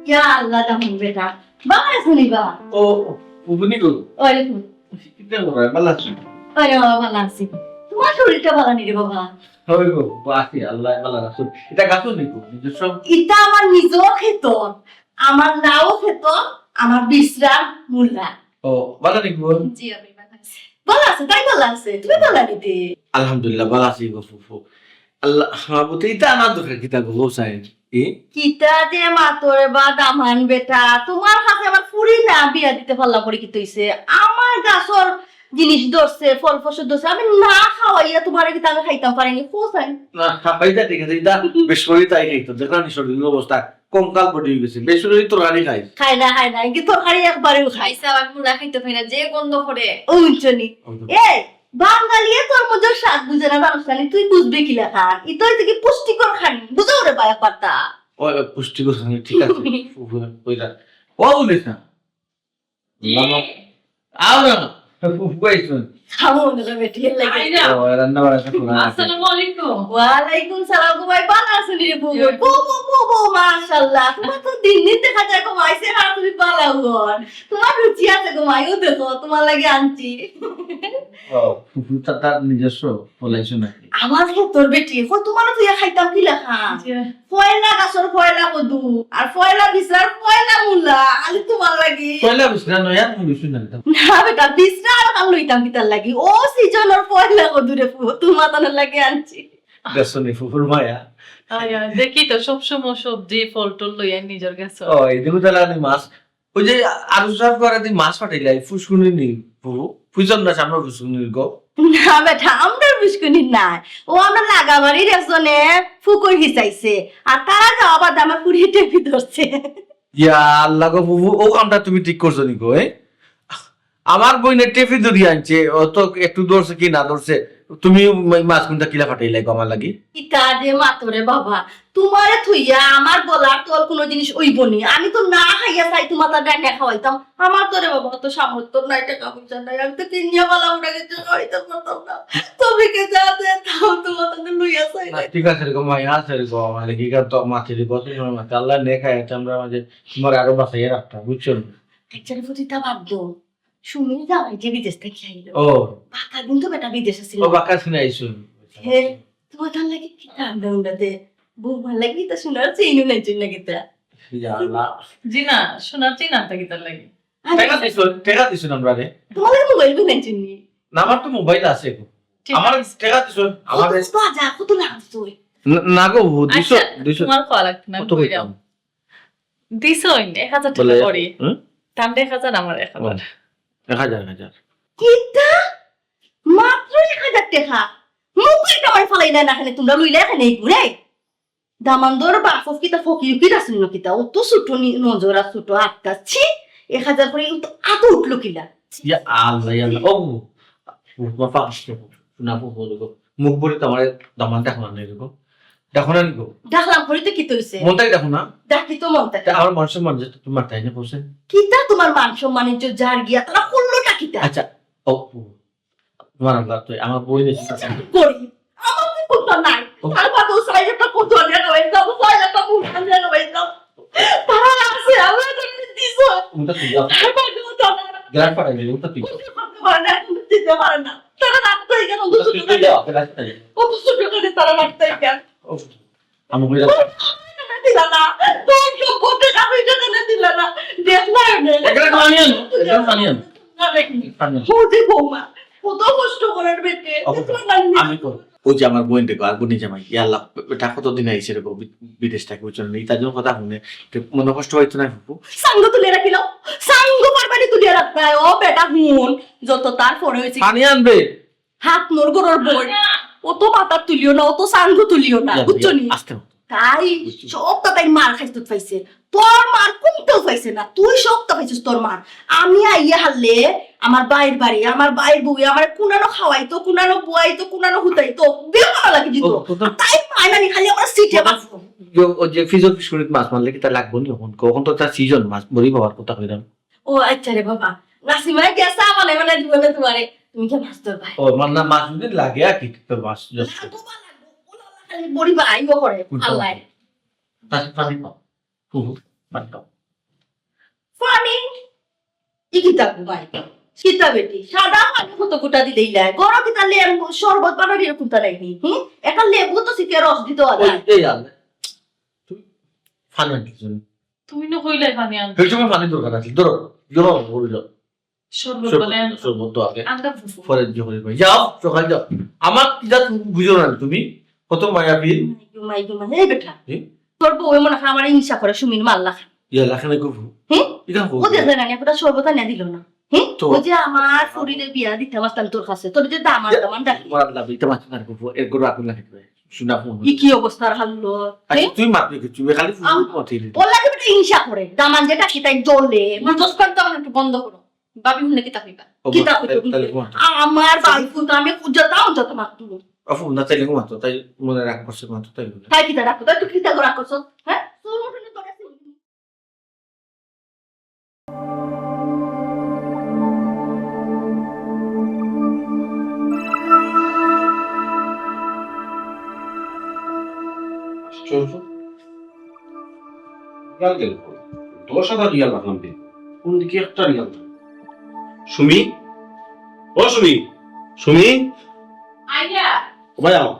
ইয়া আল্লাহ, দামান বেটা, বালা আছো নি বা? ও, ও, ফুফুনি গো। ওয়ালাইকুম। কিতা করো, বালা আছো? আরে বাবা, বালা আছি। তুমার শরীরটা বালা নি রে বাবা? হয় গো, আছি, আল্লাহ বালা রাখছো। ইতা গাছর নি গো, নিজস্ব? ইতা আমার নিজর খেতর, আমার লাউ খেতর, আমার বিছরার মুলা। ও, বালা নি গো? জি, আমি বালা আছি। বালা আছে, তাই বালা আছে। তুমি বালা নি তে? আলহামদুলিল্লাহ, বালা আছি গো ফুফু। আল্লাহ, মাবুদ, ইতা আনার দরকার কিতা গো, হোসাইন? এ? কিতা যে মাতরে বা দামান বেটা, তুমার কাছে আমার ফুরি না বিয়া দিতে পারলাম পরে কিতা অইছে? আমার গাছর জিনিস ধরছে, ফল ফসল ধরছে, আমি না খাওয়াইয়া তুমারে কিতা আমি খাইতাম পারি নি, হোসাইন? না, খাইতা ঠিক আছে, ইতা বেশ করি তাই খাইতো। দেখো নি শরীরর অবস্থা, কঙ্কাল body অই গেছে, বেশ করি তরকারি খাই। খায় না, খায় না, ইগু তরকারি একবারেও খায়। খাইছে, আমি মুলা খাইতে পারি না, যে গন্ধ করে। ও, বুঝছো নি? এই, বাঙালিয়ে তোর মধ্যে স্বাদ বুঝে না, জানোস না নি? তুই বুঝবে কিলা খান? ইতা অইছে কি পুষ্টিকর খানি? বুঝাও রে বা একবার তা। ও, ও, পুষ্টিকর খানি, ঠিক আছে। ফুফু, কইরা। ও, বলিস না। মামা, আও না। ফুফু আইছইন। খাবো না রে বেটি, এর লাগি। আই না। ও, রান্না বাড়া তো করা আছে। আসসালামু আলাইকুম। ওয়ালাইকুম সালাম গো ভাই, বালা আছো নি রে বউ? জি। বউ, বউ, বউ, বউ, মাশাআল্লাহ। তুমার তো দিন দিন দেখা যায় গো ভাই, সে আর তুমি বালা অর। তুমার রুচি আছে গো মাই, ও দেখো, তুমার লাগি আনছি। ও, ফুফু তা তার নিজস্ব ফলাইছো নাকি? আমার খেতর বেটি, কই তুমারে থুইয়া খাইতাম কিলা খান? জি। পয়লা গাছর পয়লা কদু, আর পয়লা বিছরার পয়লা মুলা, খালি তুমার লাগি। পয়লা বিছরা নয়, আর মুলা শুনে নিতাম। না বেটা, বিছরা আর খান লইতাম কিতার লাগি? ও সিজনর পয়লা কদু রে ফুফু, তুমার তানর লাগি আনছি। দেখছো নি ফুফুর মায়া। আয়, আয়, দেখি তো সব সময় সবজি, ফল টল লইয়া নিজের গেছে। ও, এদিকে তাহলে আমি মাছ, ওই যে আরো সাহেব করে দি মাছ পাঠাইলাই, ফুসকুনি নি, ফুফু, ফুজন না, সামনে ফুসকুনির গো। না বেটা, আমরার ফুসকুনি নাই। ও আমরা লাগাবাড়ির একজনে ফুকর হিচাইছে, আর তারা যাওয়া বাদে আমার ফুড়িয়ে টেপি ধরছে। ইয়া আল্লাহ গো ফুফু, ও কামটা তুমি ঠিক করছো নি গো? এ, আমার বইনে টেপি ধরি আনছে, ও তো একটু ধরছে কি না ধরছে, তুমি মা-, মাছ কোনটা কিলা ফাটাইলাই গো আমার লাগি? ইতা যে মাতরে বাবা, তোমারে থইয়া আমার গলার তল কোনো জিনিস অইব নি? আমি তো না খাইয়া চাই তোমার তার রান্না খাওয়াইতাম। আমার তো রে বাবা অত সামর্থ্য নাই, টাকা পয়সা নাই, আমি তো কিনিয়া বালা উঠা গেছে খাওয়াইতে পারতাম না। তুমি কে যা দে তাও তোমার তাকে লইয়া চাই না। ঠিক আছে রে গো, মায়া আছে রে গো, আমার কি কার তো মাছি রে গো, তুমি আমার মাথা আল্লাহ নে খাই আছে, আমরা মাঝে তোমার আরো বাঁচাইয়া রাখতাম, বুঝছো নি? আচ্ছা রে ফুতিতা বাদ দো, সুমির জামাই যে বিদেশ থেকে আইলো। ও। বাক্কা দিন তো বেটা বিদেশ আছিল। ও, বাক্কা শুনে আইসুন। হে, তোমার তার লাগি কি কান্দা উন্ডাতে? বৌমার লাগি তা সোনার চেইনও নাই, চেইন লাগি তা। ইয়া আল্লাহ। জি না, সোনার চেইন আনতে কি তার লাগি? টাকা দিছো, টাকা দিছো না আমরা রে। তোমার লাগি মোবাইল বই নাই, চেইন নি। না, আমার তো মোবাইল আছে গো। ঠিক আমার আছে। টাকা দিছো, আমার কত বাজা, কত লাগছে? না, না গো, দুইশো, আচ্ছা, দুইশো। তোমার কল লাগতো না, কত কইলাম? কইতাম? দিছইন এক হাজার টাকা বলে, করি। হুম? তানরে এক হাজার, আমার এক হাজার। ও, এক হাজার, এক হাজার। কিতা? মাত্র এক হাজার টাকা? মুখ একটা আমার ফালাই না, না, এখানে তোমরা লইলে এখানে এই ঘুরে। দামান্দর বাপ কিতা ফকির উকির আসল না কিতা? ও তো ছোট নি-, নজর আর ছোট আটটা। ছি, এক হাজার করে ও তো আত উঠলো কিলা? ইয়া আল্লাহ, ইয়া আল্লাহ। ও, ও, বাবা, আসছে। না, ও, ও, ও, মুখ ভরে তো আমার দামান দেখো না, নেই গো। দেখো না, গো। ডাকলাম করি তো কি তৈছে? মনটাই দেখো না। ডাকি তো মনটা। তা আমার মান সম্মান যে তুমি মারতাই না বলছে। কিতা তোমার মান সম্মান ইজ্জত যার গিয়া, তারা করলোটা কিতা? আচ্ছা, ও, ও, তোমার আল্লাহ তো আমার বই নিয়ে করি। আমার তো কোনটা নাই। ও। তার বাদে ও সাইড একটা কোন ধরনের রয়ে যাবো, সাইড একটা কোন ধরনের রয়ে যাবো। তারা আছে, আল্লাহ তাআলা দিছে। উনটা তুই যাও। তার বাদে ও তো আমার গ্রান্ড ফাদার নেই, উনটা তুই যাও। করতে পারে না, এখন দিতে পারে না। তারা রাখতে কেন? উনটা তুই, তুই যাও, আপনি রাখতে যাও। কত ছোট করে তারা রাখতে কেন? ও, আমি বলে দিলা না। তোর সম্পত্তি আমি কেন দিলা না? দেখ না এনে। একটা পানি আনো, একটা পানি আনো। না দেখি। পানি আনো। ও যে বৌমা, কত কষ্ট করার বেটে। ও, আমি তো ওই যে আমার বোন দেখো, আর বোনই জামাই, ইয়া আল্লাহ, বেটা কতদিন আইছে রে গো, বি-, বিদেশ থেকে, বুঝছো না? এই তার জন্য কথা শুনে, তো মনে কষ্ট হইতো না, ফুফু? সাঙ্গ তুলে রাখিল, সাঙ্গ পারবানি তুলে রাখতে হয়। ও বেটা হুন, যত তার পরে হয়েছে। পানি আনবে। হাত নড় গরর বই, অত মাথা তুলিও না, অত সাঙ্গ তুলিও না, ইয়া, বুঝছো ইয়া, নি? আস্তে। তাই বুঝছি। সব তাই মার খাইতে পাইছে, তোর মার কোনটাও পাইছে না, তুই সবটা পাইছিস তোর মার। আমি আইয়া হারলে আমার বাইর বাড়ি, আমার বাইর বউ, আমার কুনানো খাওয়াইতো, কুনানো বুয়াইতো, কুনানো হুতাইতো, বেমারা লাগি দিত। ও, তো, তো। তাই মায় নানি খালি আমার সিটে বাঁচবো। ও যে ফিজর ফিশরিত মাছ মারলে কি তা লাগবো নি? এখন, এখন তো তার সিজন মাছ, মরি বাবার কথা কইলাম। ও আচ্ছা রে বাবা, নাসিমায় গেছা মানে মানে জীবনে তোমারে, তুমি কি মাছ ধরবায়? ও, মানে না, মাছ যদি লাগে আর কি, তো মাছ just লাগবো বা লাগবো, ও আল্লাহ খালি বড়ি বাড়াইবো করে, কোনটা আল্লাহ। মাছ? তাহলে পানি খাও। হুম, হুম, পানি খাও। পানি? ই কিতা ঘুমাই? কিতা বেটি? সাদা পানি কত কুটা দিলেই লাগে। গরম কিতা লেবু শরবত বানানি এরকম তা নাইনি? হুম? একটা লেবু তো সিকে রস দিতে ওই, হবে। এই আনলে। তুমি পানি আনতে চলো। তুমি না কইলাই পানি আনতে। এই সময় পানি দরকার আছে। ধরো, ধরো, ধরো, ধরো। শরবত শরবত, বানাই আনতে। শরবত তো আগে। আনতে ফুফু। পরে যখন কই। যাও, সকাল যাও। আমার কি যা তুমি বুঝো না তুমি? কত মায়া বি? ঘুমাই, ঘুমাই। এই বেটা। হুম? তোর বউ মনে হয় আমার হিংসা করে সুমির মাল্লা। ইয়া, লাখানে কুফু। হুম? ইখান কুফু। ও দেখলে না, একটা শরবত আনিয়া দিল না। হুম? তো ও যে আমার ফুরিরে বিয়া দিতে আমার তাহলে তোর কাছে। তোর যে দামান ইয়া, দামান ডাকি। তোমার আল্লাহ, বিতে মাছ না কুফু। এর গরু আগুন লাগে। শুনা ফোন। ই কি অবস্থার হাল্লো? আচ্ছা, হুম? তুই মাত রেখে, তুই খালি ফোন আম-, মাতিলি। ওর লাগে বেটা হিংসা করে। দামান যে ডাকি তাই জ্বলে। মুখোশ করতে আমার একটু বন্ধ করো। ভাবি হুনলে কিতা কইবা? ও, কিতা কইতো তাহলে, তাহলে ঘুমাতো। আমার ভাই ফুত আমি যত যত মারতো। ও, ফোন না চাইলে ঘুমাতো, তাই মনে রাগ করছে ঘুমাতো, তাই বলে। তাই কিতা রাখো? তাই তুই কিতা রাগ করছো? হ্যাঁ? তোর মতন তো রাখছি। আশ্চর্য। রিয়াল গেল কই? দশ হাজার রিয়াল রাখলাম ব্যাংকে। কোন দিকে একটা রিয়াল নাই? সুমি? ও সুমি? সুমি? আইয়া। ও ভাই, আও।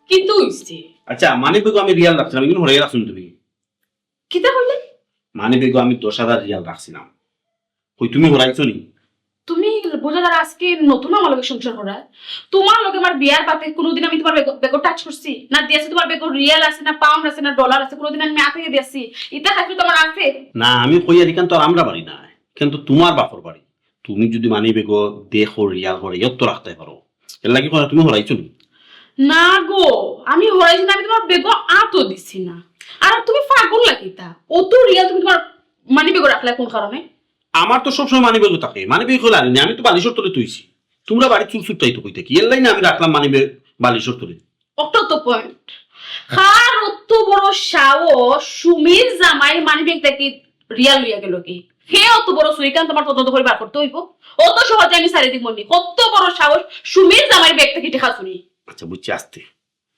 কিতা অইছে? আচ্ছা, মানিব্যাগো আমি রিয়াল রাখছিলাম, ইগুন হরাইয়া রাখছো নি তুমি? কিতা কইলে? মানিব্যাগো আমি দশ হাজার রিয়াল রাখছিলাম। কই, তুমি হরাইছো নি? তুমি বুঝো, তারা আজকে নতুন আমার লগে সংসার করার। তোমার লগে আমার বিয়ার বাদে কোনোদিন আমি তোমার ব্যাগো, ব্যাগো টাচ করছি না? দিয়াছি তোমার ব্যাগো রিয়াল আছে না, পাউন্ড আছে না, ডলার আছে, কোনোদিন আমি আতে দিয়াছি? ইতা খাইছো তোমার আছে? না, আমি কইয়ার ইখান তো আর আমরা বাড়ি নায়, কিন্তু তোমার বাপর বাড়ি। তুমি যদি মানি ব্যাগো দেখো রিয়াল করে, ইয়ত তো রাখতায় পারো। এর লাগি কইয়ার তুমি হরাইছো নি? না গো, আমি হরাইছি না, আমি তোমার ব্যাগো আতও দিছি না। আর তুমি পাগল লাগি তা, অত রিয়াল তুমি তোমার মানি ব্যাগো রাখলায় কোন কারণে? আমার তো সবসময় মানি ব্যাগো থাকে, মানি ব্যাগো লানি না, আমি তো বালিশর তলে থইছি। তোমরা বাড়িত চুর চুরটাই তো কইতে কি, এর লাগি না আমি রাখলাম মানি ব্যাগ বালিশর তলে। অত তো পয়েন্ট। কার অত বড় সাহস সুমির জামাইর মানি ব্যাগ থাকি রিয়াল লইয়া গেল কি? হে অত বড় চুরি, কারণ তোমার তদন্ত করে বার করতে হইব। অত সহজে আমি ছাড়ি দিব নি। কত বড় সাহস সুমির জামাইর ব্যাগ থাকি টেকা চুরি। আচ্ছা, বুঝছি, আস্তে।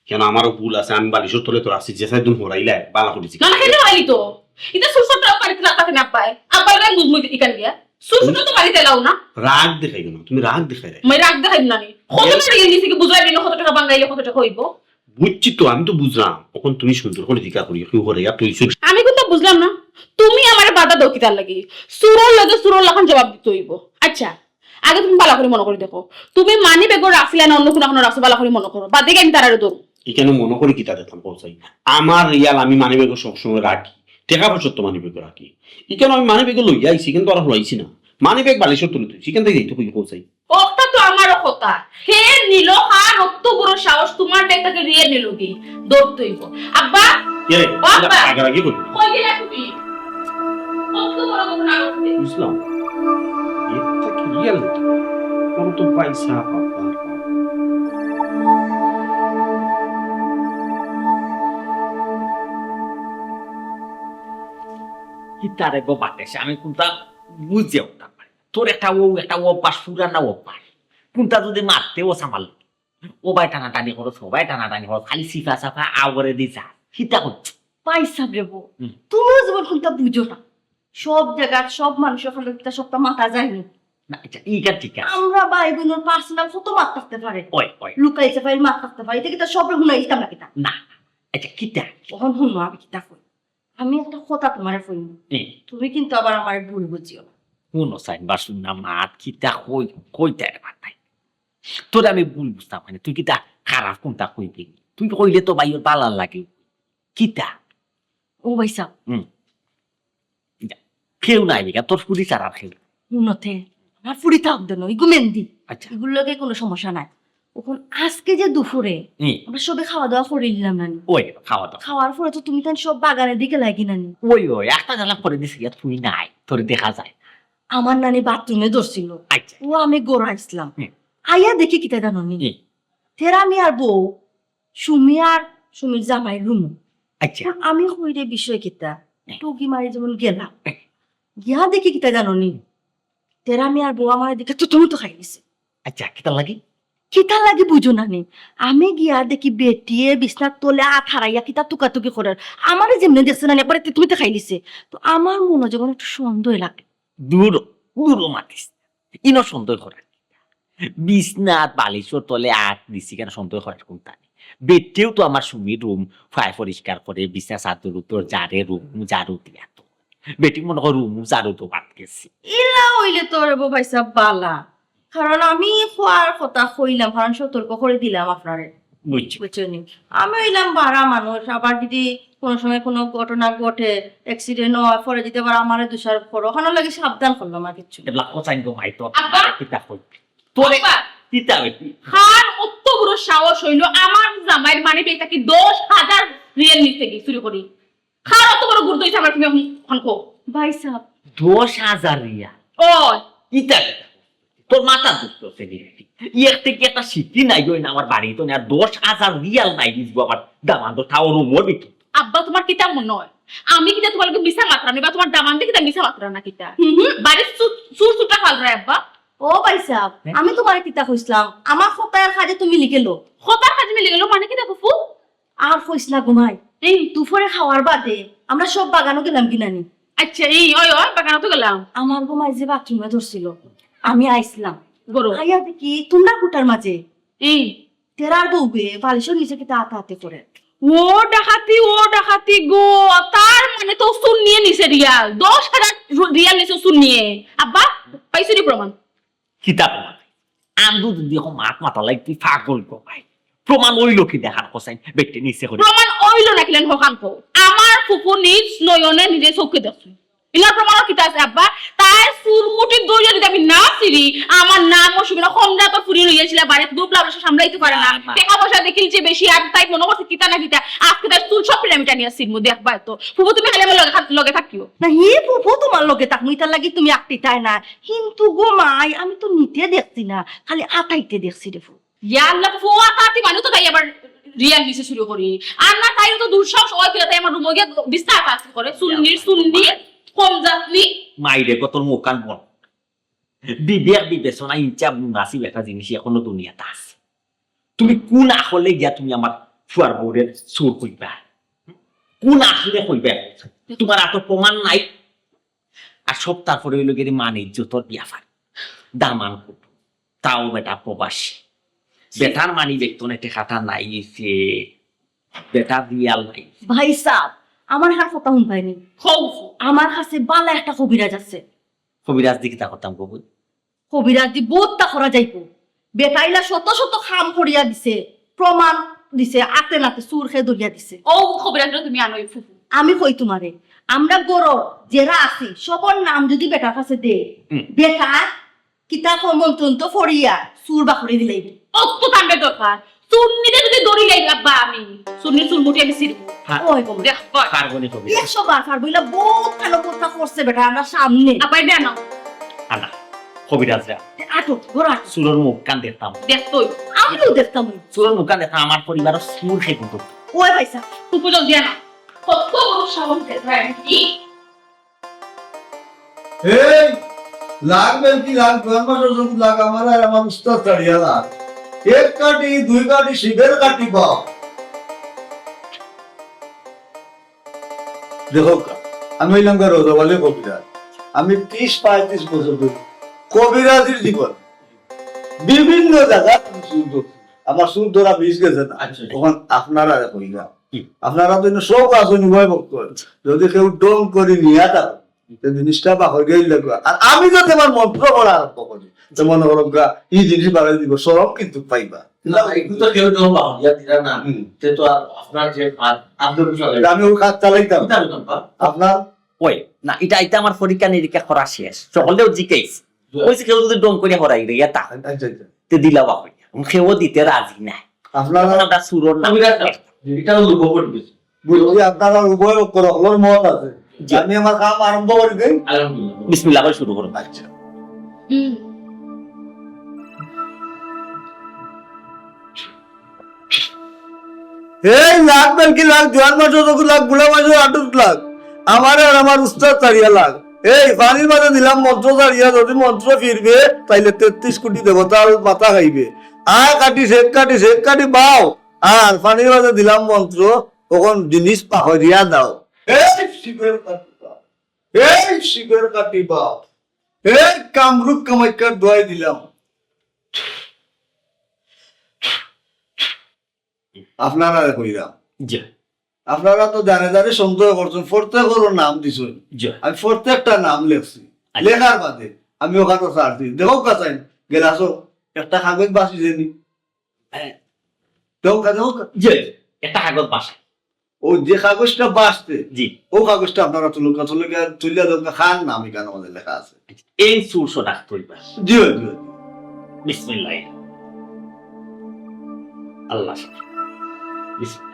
কেন, আমারও ভুল আছে, আমি বালিশর তলে তো রাখছি, যে সাইডুন হরাইলাই, বালা করেছি। না, না, কেন হরাইলি তো? ইতা সুরসুরটাও বাড়িত না থাকে না আব্বায়। আব্বার গায়ে মুজমুজ ইখান দিয়া। সুরসুরটা তো বাড়িত এলাও না। রাগ দেখাইও না, তুমি রাগ দেখাই রাখো। মই রাগ দেখাই না নি। কত টাকা নিছে কি বুঝাই দিন, কত টাকা বাঙ্গাইলে কত টাকা হইব? বুঝছি তো, আমি তো বুঝলাম। এখন তুমি সুন্দর করে জিজ্ঞাসা করি, কেউ হরাইয়া তুই চুর। আমি কিন্তু বুঝলাম না, তুমি আমারে বাধা দাও কিতার লাগি? চুরর লগে চুরর লাখান জবাব দিতে হইব। আচ্ছা, আগে তুমি বালা করে মনে করে দেখো, তুমি মানি ব্যাগো রাখছিলা না অন্য কোনো এখন রাখছো, বালা করে মনে করো, বাদে গিয়া আমি তারারে ধরবো। ইখানো মনে করি কিতা দেখলাম, কও চাই। আমার রিয়াল আমি মানি ব্যাগো সবসময় রাখি, টাকা পয়সা তো মানি ব্যাগো রাখি। ইখানো আমি মানি ব্যাগো লইয়া আইছি, কিন্তু আর হরাইছি না। মানি ব্যাগ বালিশর তলে থইছি, ইখান থাকি যাইতো কই, কও চাই। অতা তো আমারও কথা। হে নিল, কার অত বড় সাহস তোমার ব্যাগ থাকি রিয়াল নিল কি? ধরতে হইব। আব্বা, এরে, ও আব্বা। রাগারাগি করি। কই গেলা তুমি? কত বড় কথা না করতে। বুঝলাম। এর থাকি রিয়াল নিতে। আমার তো পয়সা, বাবা। কিতারে গো বাটেছে, আমি কোনটা বুঝে উঠতাম পারি না। তোর একটা ও, একটা অভ্যাস, পুরানা অভ্যাস। কোনটা যদি মারতে ও সামাল, ও ভাই টানাটানি করো, সবাই টানাটানি করো, খালি সিফা সাফা আওরে দি যা। কিতা করছো? ভাই সাহেব রে বউ, হুম। তুমিও যেমন কোনটা বুঝো না। সব জায়গার সব মানুষের ওখানে একটা সবটা মাথা যায়নি। না, আচ্ছা, ইটা ঠিক আছে। আমরা ভাই বোনের পার্সোনাল কত মাত থাকতে পারে। ওই, ওই। লুকাই চাপাই মাত থাকতে পারে। এটা কি তার সবরে হুনাই দিতাম না কিতা? না। আচ্ছা, কিতা? তখন হুনো আমি কিতা কই। আমি একটা কথা তোমারে কই। হুম। তুমি কিন্তু আবার আমার ভুল বুঝিও না। হুনো সাইন বা শুন না মাত কিতা কই, কইতে আর মাত নাই। তোরে আমি ভুল বুঝতাম মানে, তুই কিতা খারাপ কোনটা কইবি? তুই কইলে তো ভাই ওর বালার লাগে। কিতা? ও ভাই সাহেব। হুম। যা, কেউ নাই বেটা, তোর ফুরি ছাড়া আর কেউ। হুনতে, আমার ফুরি থাক দেন, ইগু মেন্দি। আচ্ছা। ইগুর লগে কোনো সমস্যা নাই। অখন আজকে যে দুপুরে হুম। আমরা সবে খাওয়া দাওয়া করিলাম নানি? ওই, খাওয়া দাওয়া। খাওয়ার পরে তো তুমি তান সব বাগানের দিকে লাগি নানি? ওই, ওই, একটা জ্বালা করে দিছি, আর তুই নাই, তোরে দেখা যায়। আমার নানি বাথরুমে ধরছিল। আচ্ছা। ও আমি ঘরো আইছলাম। হুম। আইয়া দেখি কিতা জানো নি? হুম। তেরা মিয়ার বউ, সুমি আর সুমির জামাই রুমো। আচ্ছা। অখন আমি কই রে বিষয় কিতা? হুম। টুকি মারি যেমন গেলাম। হুম। গিয়া দেখি কিতা জানো নি? তেরা মিয়ার বউ আমারে দেখি থুতুমুতু খাইলিছে। আচ্ছা, কিতার লাগি? কিতার লাগি বুঝো না নি? আমি গিয়া দেখি বেটিয়ে বিছনার তলে আত হারাইয়া কিতা তুকাতুকি করের। আমারে যেমনে দেখছে না নি, একবারে থুতুমুতু খাইলিছে। তো আমার মনো যেমন একটু সন্দেহ লাগে। দূর, দূর মাতিস। ইনো সন্দেহ করার কিতা? বিছনাত বালিশর তলে আত দিছি কেনে সন্দেহ করার কোনটা নাই? বেটিয়েও তো আমার সুমির রুম ফায় পরিষ্কার করে, বিছনা চাদর উতর জারে, রুম ঝাড়ু দিয়া তো। বেটি মনো কর রুম ঝাড়ু তো বাদ গেছি। ইলা অইলে তো রে বউ ভাই সাহেব বালা। কারণ আমি খোয়ার কথা কইলাম, কারণ সতর্ক করে দিলাম আপনারে। বুঝছি। বুঝছইন নি? আমি অইলাম বাড়া মানুষ, আবার যদি কোনো সময় কোনো ঘটনা ঘটে, অ্যাক্সিডেন্ট হয়, পরে যদি আবার আমারে দোষারোপ করো, অখানর লাগি সাবধান করলাম আর কিচ্ছু না। এবলা কোথায় গো ভাই তো? আব্বা! কিতা কই? তোরে আব্বা! কিতা হইছে? কার অত বড় সাহস অইলো আমার জামাইর মানি ব্যাগ থাকি দশ হাজার রিয়াল নিছে কি চুরি করি? কার অত বড় গুরুত্ব হইছে আমার, তুমি অখন, অখন কও। ভাই সাহেব। দশ হাজার রিয়াল? ও। ইতা কিতা? তোর মাথা দুষ্ট আছে রে। ই এক থেকে একটা সিটি নাই, ওই না আমার বাড়ি তো না, দশ হাজার রিয়াল নাই, বুঝবো আমার দামান্দ থাও রুমর ভিতর। আব্বা, তোমার কিতা মনে হয়? আমি কিতা তোমার লগে মিছা মাতরাম নি বা তোমার দামান্দে কিতা মিছা মাতরা না কিতা? হুম হুম। বাড়ির চু-, চুর চুটা ফালরায় আব্বা। ও ভাই সাহেব, হ্যাঁ? আমি তোমারে কিতা কইছলাম? আমার কথার কাজে তুমি মিলি গেলো। কথার কাজে মিলি গেলো মানে কিতা ফুফু? আর কইস না ঘুমাই। এই। দুপুরে খাওয়ার বাদে আমরা সব বাগানো গেলাম কি নানি? আচ্ছা, এই, ওই, ওই, বাগানো তো গেলাম। আমার ঘুমাই যে বাথরুমে ধরছিল, আমি আইছলাম। বড়। আইয়া দেখি তোমরা কুটার মাঝে। এই। তেরার বউয়ে বালিশর নিচে কিতা আতাআতি করে। ও ডাকাতি, ও ডাকাতি গো, তার মানে তো সুন্নিয়ে নিছে রিয়াল, দশ হাজার রিয়াল নিছে সুন্নিয়ে। আব্বা, পাইছো নি প্রমাণ? কিতা প্রমাণ? আন্দু যদি এখন মাত মাতা লাগি তুই পাগল গো ভাই। প্রমাণ অইলো কি দেখান কসাইন, বেটে নিচে করে। প্রমাণ অইলো না কিলান হখান কও। আমার ফুফু নিজ নয়নে নিজে চোখে দেখছইন। ইলার প্রমাণ কিতা আছে আব্বা? তাই চুল মুঠি ধরিয়া যদি আমি না ছিড়ি, আমার নাম অসুবিধা, কমরা তো ফুরি লইয়াছিল বাড়িত, দুবলা মানুষ সামলাইতে পারে না। না, না। টাকা পয়সা দেখিল যে বেশি, আর তাই মনে করছে কিতা না কিতা, আজকে তাই চুল সব পিরামিড আনিয়া ছিড়মু, দেখবায় তো। ফুফু, তুমি খালি আমার লগে থাক-, লগে থাকিও। না, হি ফুফু, তোমার লগে থাকমু, ইতার লাগি তুমি আকটিতায় না। কিন্তু গো মাই, আমি তো নিতে দেখছি না, খালি আতাইতে দেখছি রে ফুফু। ইয়া আল্লাহ, ফুফু আতাআতি মানুষ তো তাই আবার রিয়াল নিচে শুরু করি। আর না তাই তো দুঃসাহস হয় কিনা, তাই আমার রুমো গিয়া বিছনা আতাআতি করে, সুন্নির সুন্নি, কম জাতনি। মাইরে গো, তোর মুখখান বন্ধ। বিবেক বিবেচনা ইনচা মুনাসিব একটা জিনিস এখনো দুনিয়াত আছে। তুমি কোন আখলে গিয়া তুমি আমার ফুয়ার বউরে চুর কইবা? কোন আখলে কইবা? তোমার আতো প্রমাণ নাই। আর সব তারপরে অইলো গিয়া মান ইজ্জতর ব্যাপার। দামান কুটু, তাও বেটা প্রবাসী। বেটার মানি বেতনে টেকাটা নাই গেছে, বেটা দিয়াল নাই। ভাই সাব, আমার হার কথা হুনতায় নি। হউ। আমার কাছে বালা একটা কবিরাজ আছে। কবিরাজ দি কিতা করতাম কবুল? কবিরাজ দি বউততা করা যাইবো। বেটাইলা শত শত কাম করিয়া দিছে, প্রমাণ দিছে, আতে নাতে চুর হে ধরিয়া দিছে। ও কবিরাজ তুমি আনো ফুফু। আমি কই তোমারে, আমরা ঘরর যেরা আছি, সবর নাম যদি বেটার কাছে দে, হুম। বেটা কিতা কো মন্ত্র তো ফড়িয়া চুর বাকরি দিলাইবো। অত কামে দরকার। সুন্নিরে যদি ধরি লাই আব্বা আমি, সুন্নির চুল মুঠি আমি ছিড়মু। হ্যাঁ। ওই গো। দেখ, বল। পারবো নি কবিরাজ। একশো বার পারবো, ইলা বউত কালো কথা করছে বেটা, আমরা সামনে। আপাই দে না। আনা, কবিরাজ রে। আটো, ঘর আটো। চুরর মুখখান দেখতাম। দেখ তুই। আমিও দেখতাম। চুরর মুখখান দেখতাম, আমার পরিবারর চুর সে কিন্তু। ওই পয়সা। তুই পুজো দিয়া না। কত বড় সাহস দেখায় কি? এই, লাখ বেলকি লাখ, জোয়ান মাসর যত লাখ, আমার আর আমার উস্তাদ ছাড়িয়া লাখ। এক কাটি, দুই কাটি, শিবের কাটি পাও। দেখো কা, আমি অইলাম গা রজব আলী কবিরাজ। আমি ত্রিশ পঁয়ত্রিশ বছর ধরি কবিরাজির জীবন। বিভিন্ন জায়গাত আমি চুর ধরছি। আমার চুর ধরা মিস গেছে না। আচ্ছা, আচ্ছা। তখন আপনারা কইলাম। হুম। আপনারা তো সব আছেন উভয় পক্ষ। যদি কেউ ঢং করি নিয়া থাকো, তে জিনিসটা বাহর গেল দেখো। আর আমি যদি আমার মন্ত্র পড়া আরম্ভ করি, তো মনে করো গা, এই জিনিস বাড়াই দিব, সরম কিন্তু পাইবা। না, একটু তো কেউ ঢং বাহর গিয়া দিলা না। হুম। তে তো আর আপনার যে কাজ, আপনি তো চলে। আমি ওই কাজ চালাইতাম। কিতা হইতাম বা? আপনার ওই, না, এটা, এটা আমার পরীক্ষা নিরীক্ষা করা শেষ। সকলেও জিজ্ঞেস। জি। ওই যে কেউ যদি ঢং করিয়া হরাই রে, এটা। আচ্ছা, আচ্ছা। তে দিলা বা হইয়া। কেউ দিতে রাজি নাই। আপনারা তখন আমরা চুরর নাম। আমি রাখতাম। এটা হলো গোপন কিছু। বুঝছি, আপনারা উভয় পক্ষ হকলর মত আছে। জি। আমি আমার কাম আরম্ভ করি দেই। আলহামদুলিল্লাহ। বিসমিল্লাহ করে শুরু করুন। আচ্ছা। হুম। এই লাখ বেলকি লাখ, জোয়ান মাসর যত লাখ, বুড়া মাসর আটুত লাখ, আমার আর আমার উস্তাদ ছাড়িয়া লাখ। এই পানির মাঝে দিলাম মন্ত্র ছাড়িয়া, যদি মন্ত্র ফিরবে, তাইলে তেত্রিশ কোটি দেবতার মাথা খাইবে। আয় কাটি শেখ কাটি শেখ কাটি বাও, আর পানির মাঝে দিলাম মন্ত্র, তখন জিনিস পাহরিয়া দাও। এই শিবের কাটি বাও, এই শিবের কাটি বাও, এই কামরূপ কামাখ্যার দোয়াই দিলাম। আপনারা কইরা। জি। আপনারা তো জানে জানে সন্দেহ করছেন, প্রত্যেকর নাম দিছেন। জি। আমি প্রত্যেকটা নাম লেখছি। আচ্ছা। লেখার বাদে আমি ওখানে ছাড়ছি। দেখো কাছাই, গেলাসো, একটা কাগজ বাঁচি যায়নি। হ্যাঁ। দেখো কা, দেখো কা। জি, একটা কাগজ বাঁচে। ও যে কাগজটা বাঁচতে, জি। ও কাগজটা আপনারা তুলুন কা, তুলে গিয়া, তুলিয়া দেখো কা, কার নাম এখানে আমাদের লেখা আছে। এই চুর শনাক্ত হইবা। জি, জি, জি। বিসমিল্লাহ। আল্লাহ। বিসমিল্লাহ।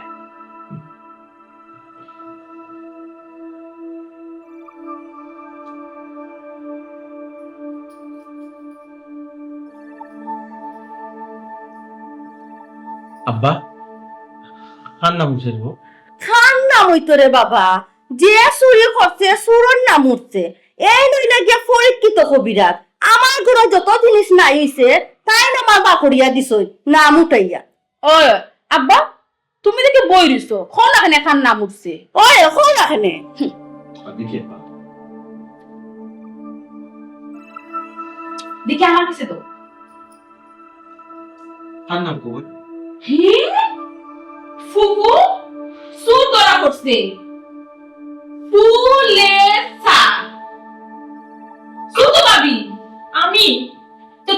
আব্বা, কার নাম উঠছে রে? কার নাম হইতো রে বাবা? যে চুরি করছে, চুরর নাম উঠছে। এই নইলে গিয়া পরীক্ষিত কবিরাজ। আমার ঘরো যত জিনিস নাই হইছে, তাইন আমার বাকরিয়া দিছইন, নাম উঠাইয়া। ওই, আব্বা, তুমি দেখি বই রইছো, কও না কেনে কার নাম উঠছে? ওই, কও না কেনে? হুম। দেখি আব্বা। দেখি আমার কাছে তো। কার নাম কবুল? হে? ফুফু? চুর ধরা পড়ছে। ফুলে চা। চুর তো ভাবি। আমি? তো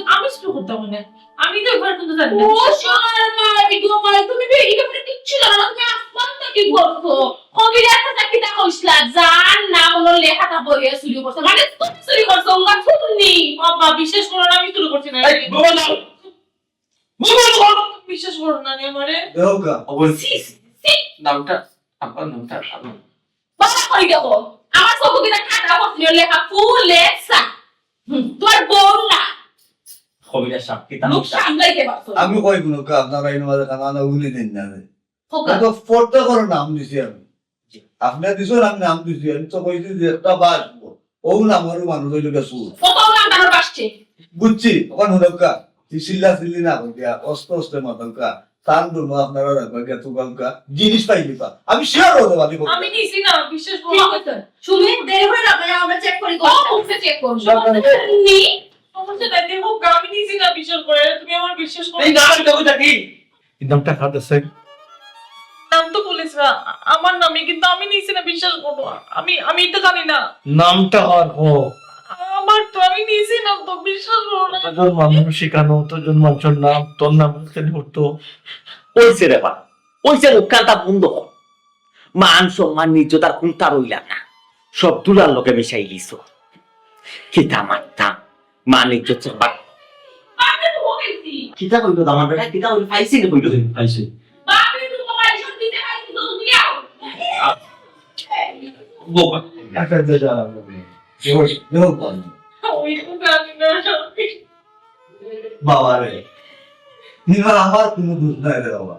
করতাম না। আমি তো এবার কিন্তু জানি না। ও শর্মা, এই গো মাই, তুমি বে-, এই ব্যাপারে কিচ্ছু জানো না, তুমি আসমান তো কি করছো? কবিরাজ চাচা কিতা কইছলা? যার নাম হলো লেখা তা বইয়ে চুরি করছে, মানে তুমি চুরি করছো, ওঙ্গা চুন্নি। বাবা, বিশ্বাস করো না, আমি চুরি করছি না। এই, বাবা, দাও। বাবা, দাও। বিশ্বাস করো না, রে আমারে। দেও গা। অবশ্যই। ছি, ছি। নামটা, আপনার নামটা, আপনার বাবা কই দেখো, আমার চোখ কিনা কাটা করছিল লেখা ফুল লেখা। হুম, তোমার বউ না। কবিরাজ সাহেব, কিতা মুখ সামলাইতে পারছো না। আমি কই কোনো কাজ না, ভাই, তোমাদের কানা না উনি দিন না রে। খোকা। আমি তো ফোনটা করে নাম দিছি আমি। জি। আপনি দিছো না, আমি নাম দিছি। আমি তো কইছি যে একটা বাস, ও নাম আর মানুষ হইল গেছে। কত নাম তার বাসছে? বুঝছি, ওখানে হুনকা, চিল্লা চিল্লি না করিয়া, আস্তে আস্তে মাতালকা। তান দুনো আপনারা রাখবা গিয়া তুকালকা, জিনিস পাই দিবা। আমি শিওর হতে পারি। আমি নিছি না, বিশ্বাস করো। ঠিক আছে। শুনি, দেরি হয়ে যাবে, আমরা চেক করি। ও, ওকে চেক করুন। সব জানে। নি? সমস্যা নাই, দেখো, আমি নিছি না, বিশ্বাস করে। তুমি আমার বিশ্বাস করো। এই নাম আমি দেবো নাকি? এই নামটা কার আছে? নাম তো বলিস না, আমার নামই, কিন্তু আমি নিছি না, বিশ্বাস করো। আমি, আমি এটা জানি না। নামটা আর কো। আমার তো, আমি নিছি না তো, বিশ্বাস করো না। কতজন মানুষ শিখানো, কতজন মানুষের নাম, তোর নাম কেন করতো? ওইছে রে বা, ওইছে মুখখানটা বন্ধ কর। মান সম্মান ইজ্জত আর কোনটা রইলা না, সব দুলার লগে মিশাই লিছো। কিতা মারতা, মান ইজ্জত সব বাদ। বাপরে তো বকেছি। কিতা কইলো আমার বেটা, কিতা কইলো, পাইছি নি কইলো? পাইছি। বাপরে তো মোবাইল সব দিতে পাইছি তো তুমি আও। বাবা। আচ্ছা, আচ্ছা, আচ্ছা। দেখো, দেখো, দেখো। ওই তো জানি না। বাবা রে, এবার আমার কোনো দোষ নাই রে বাবা।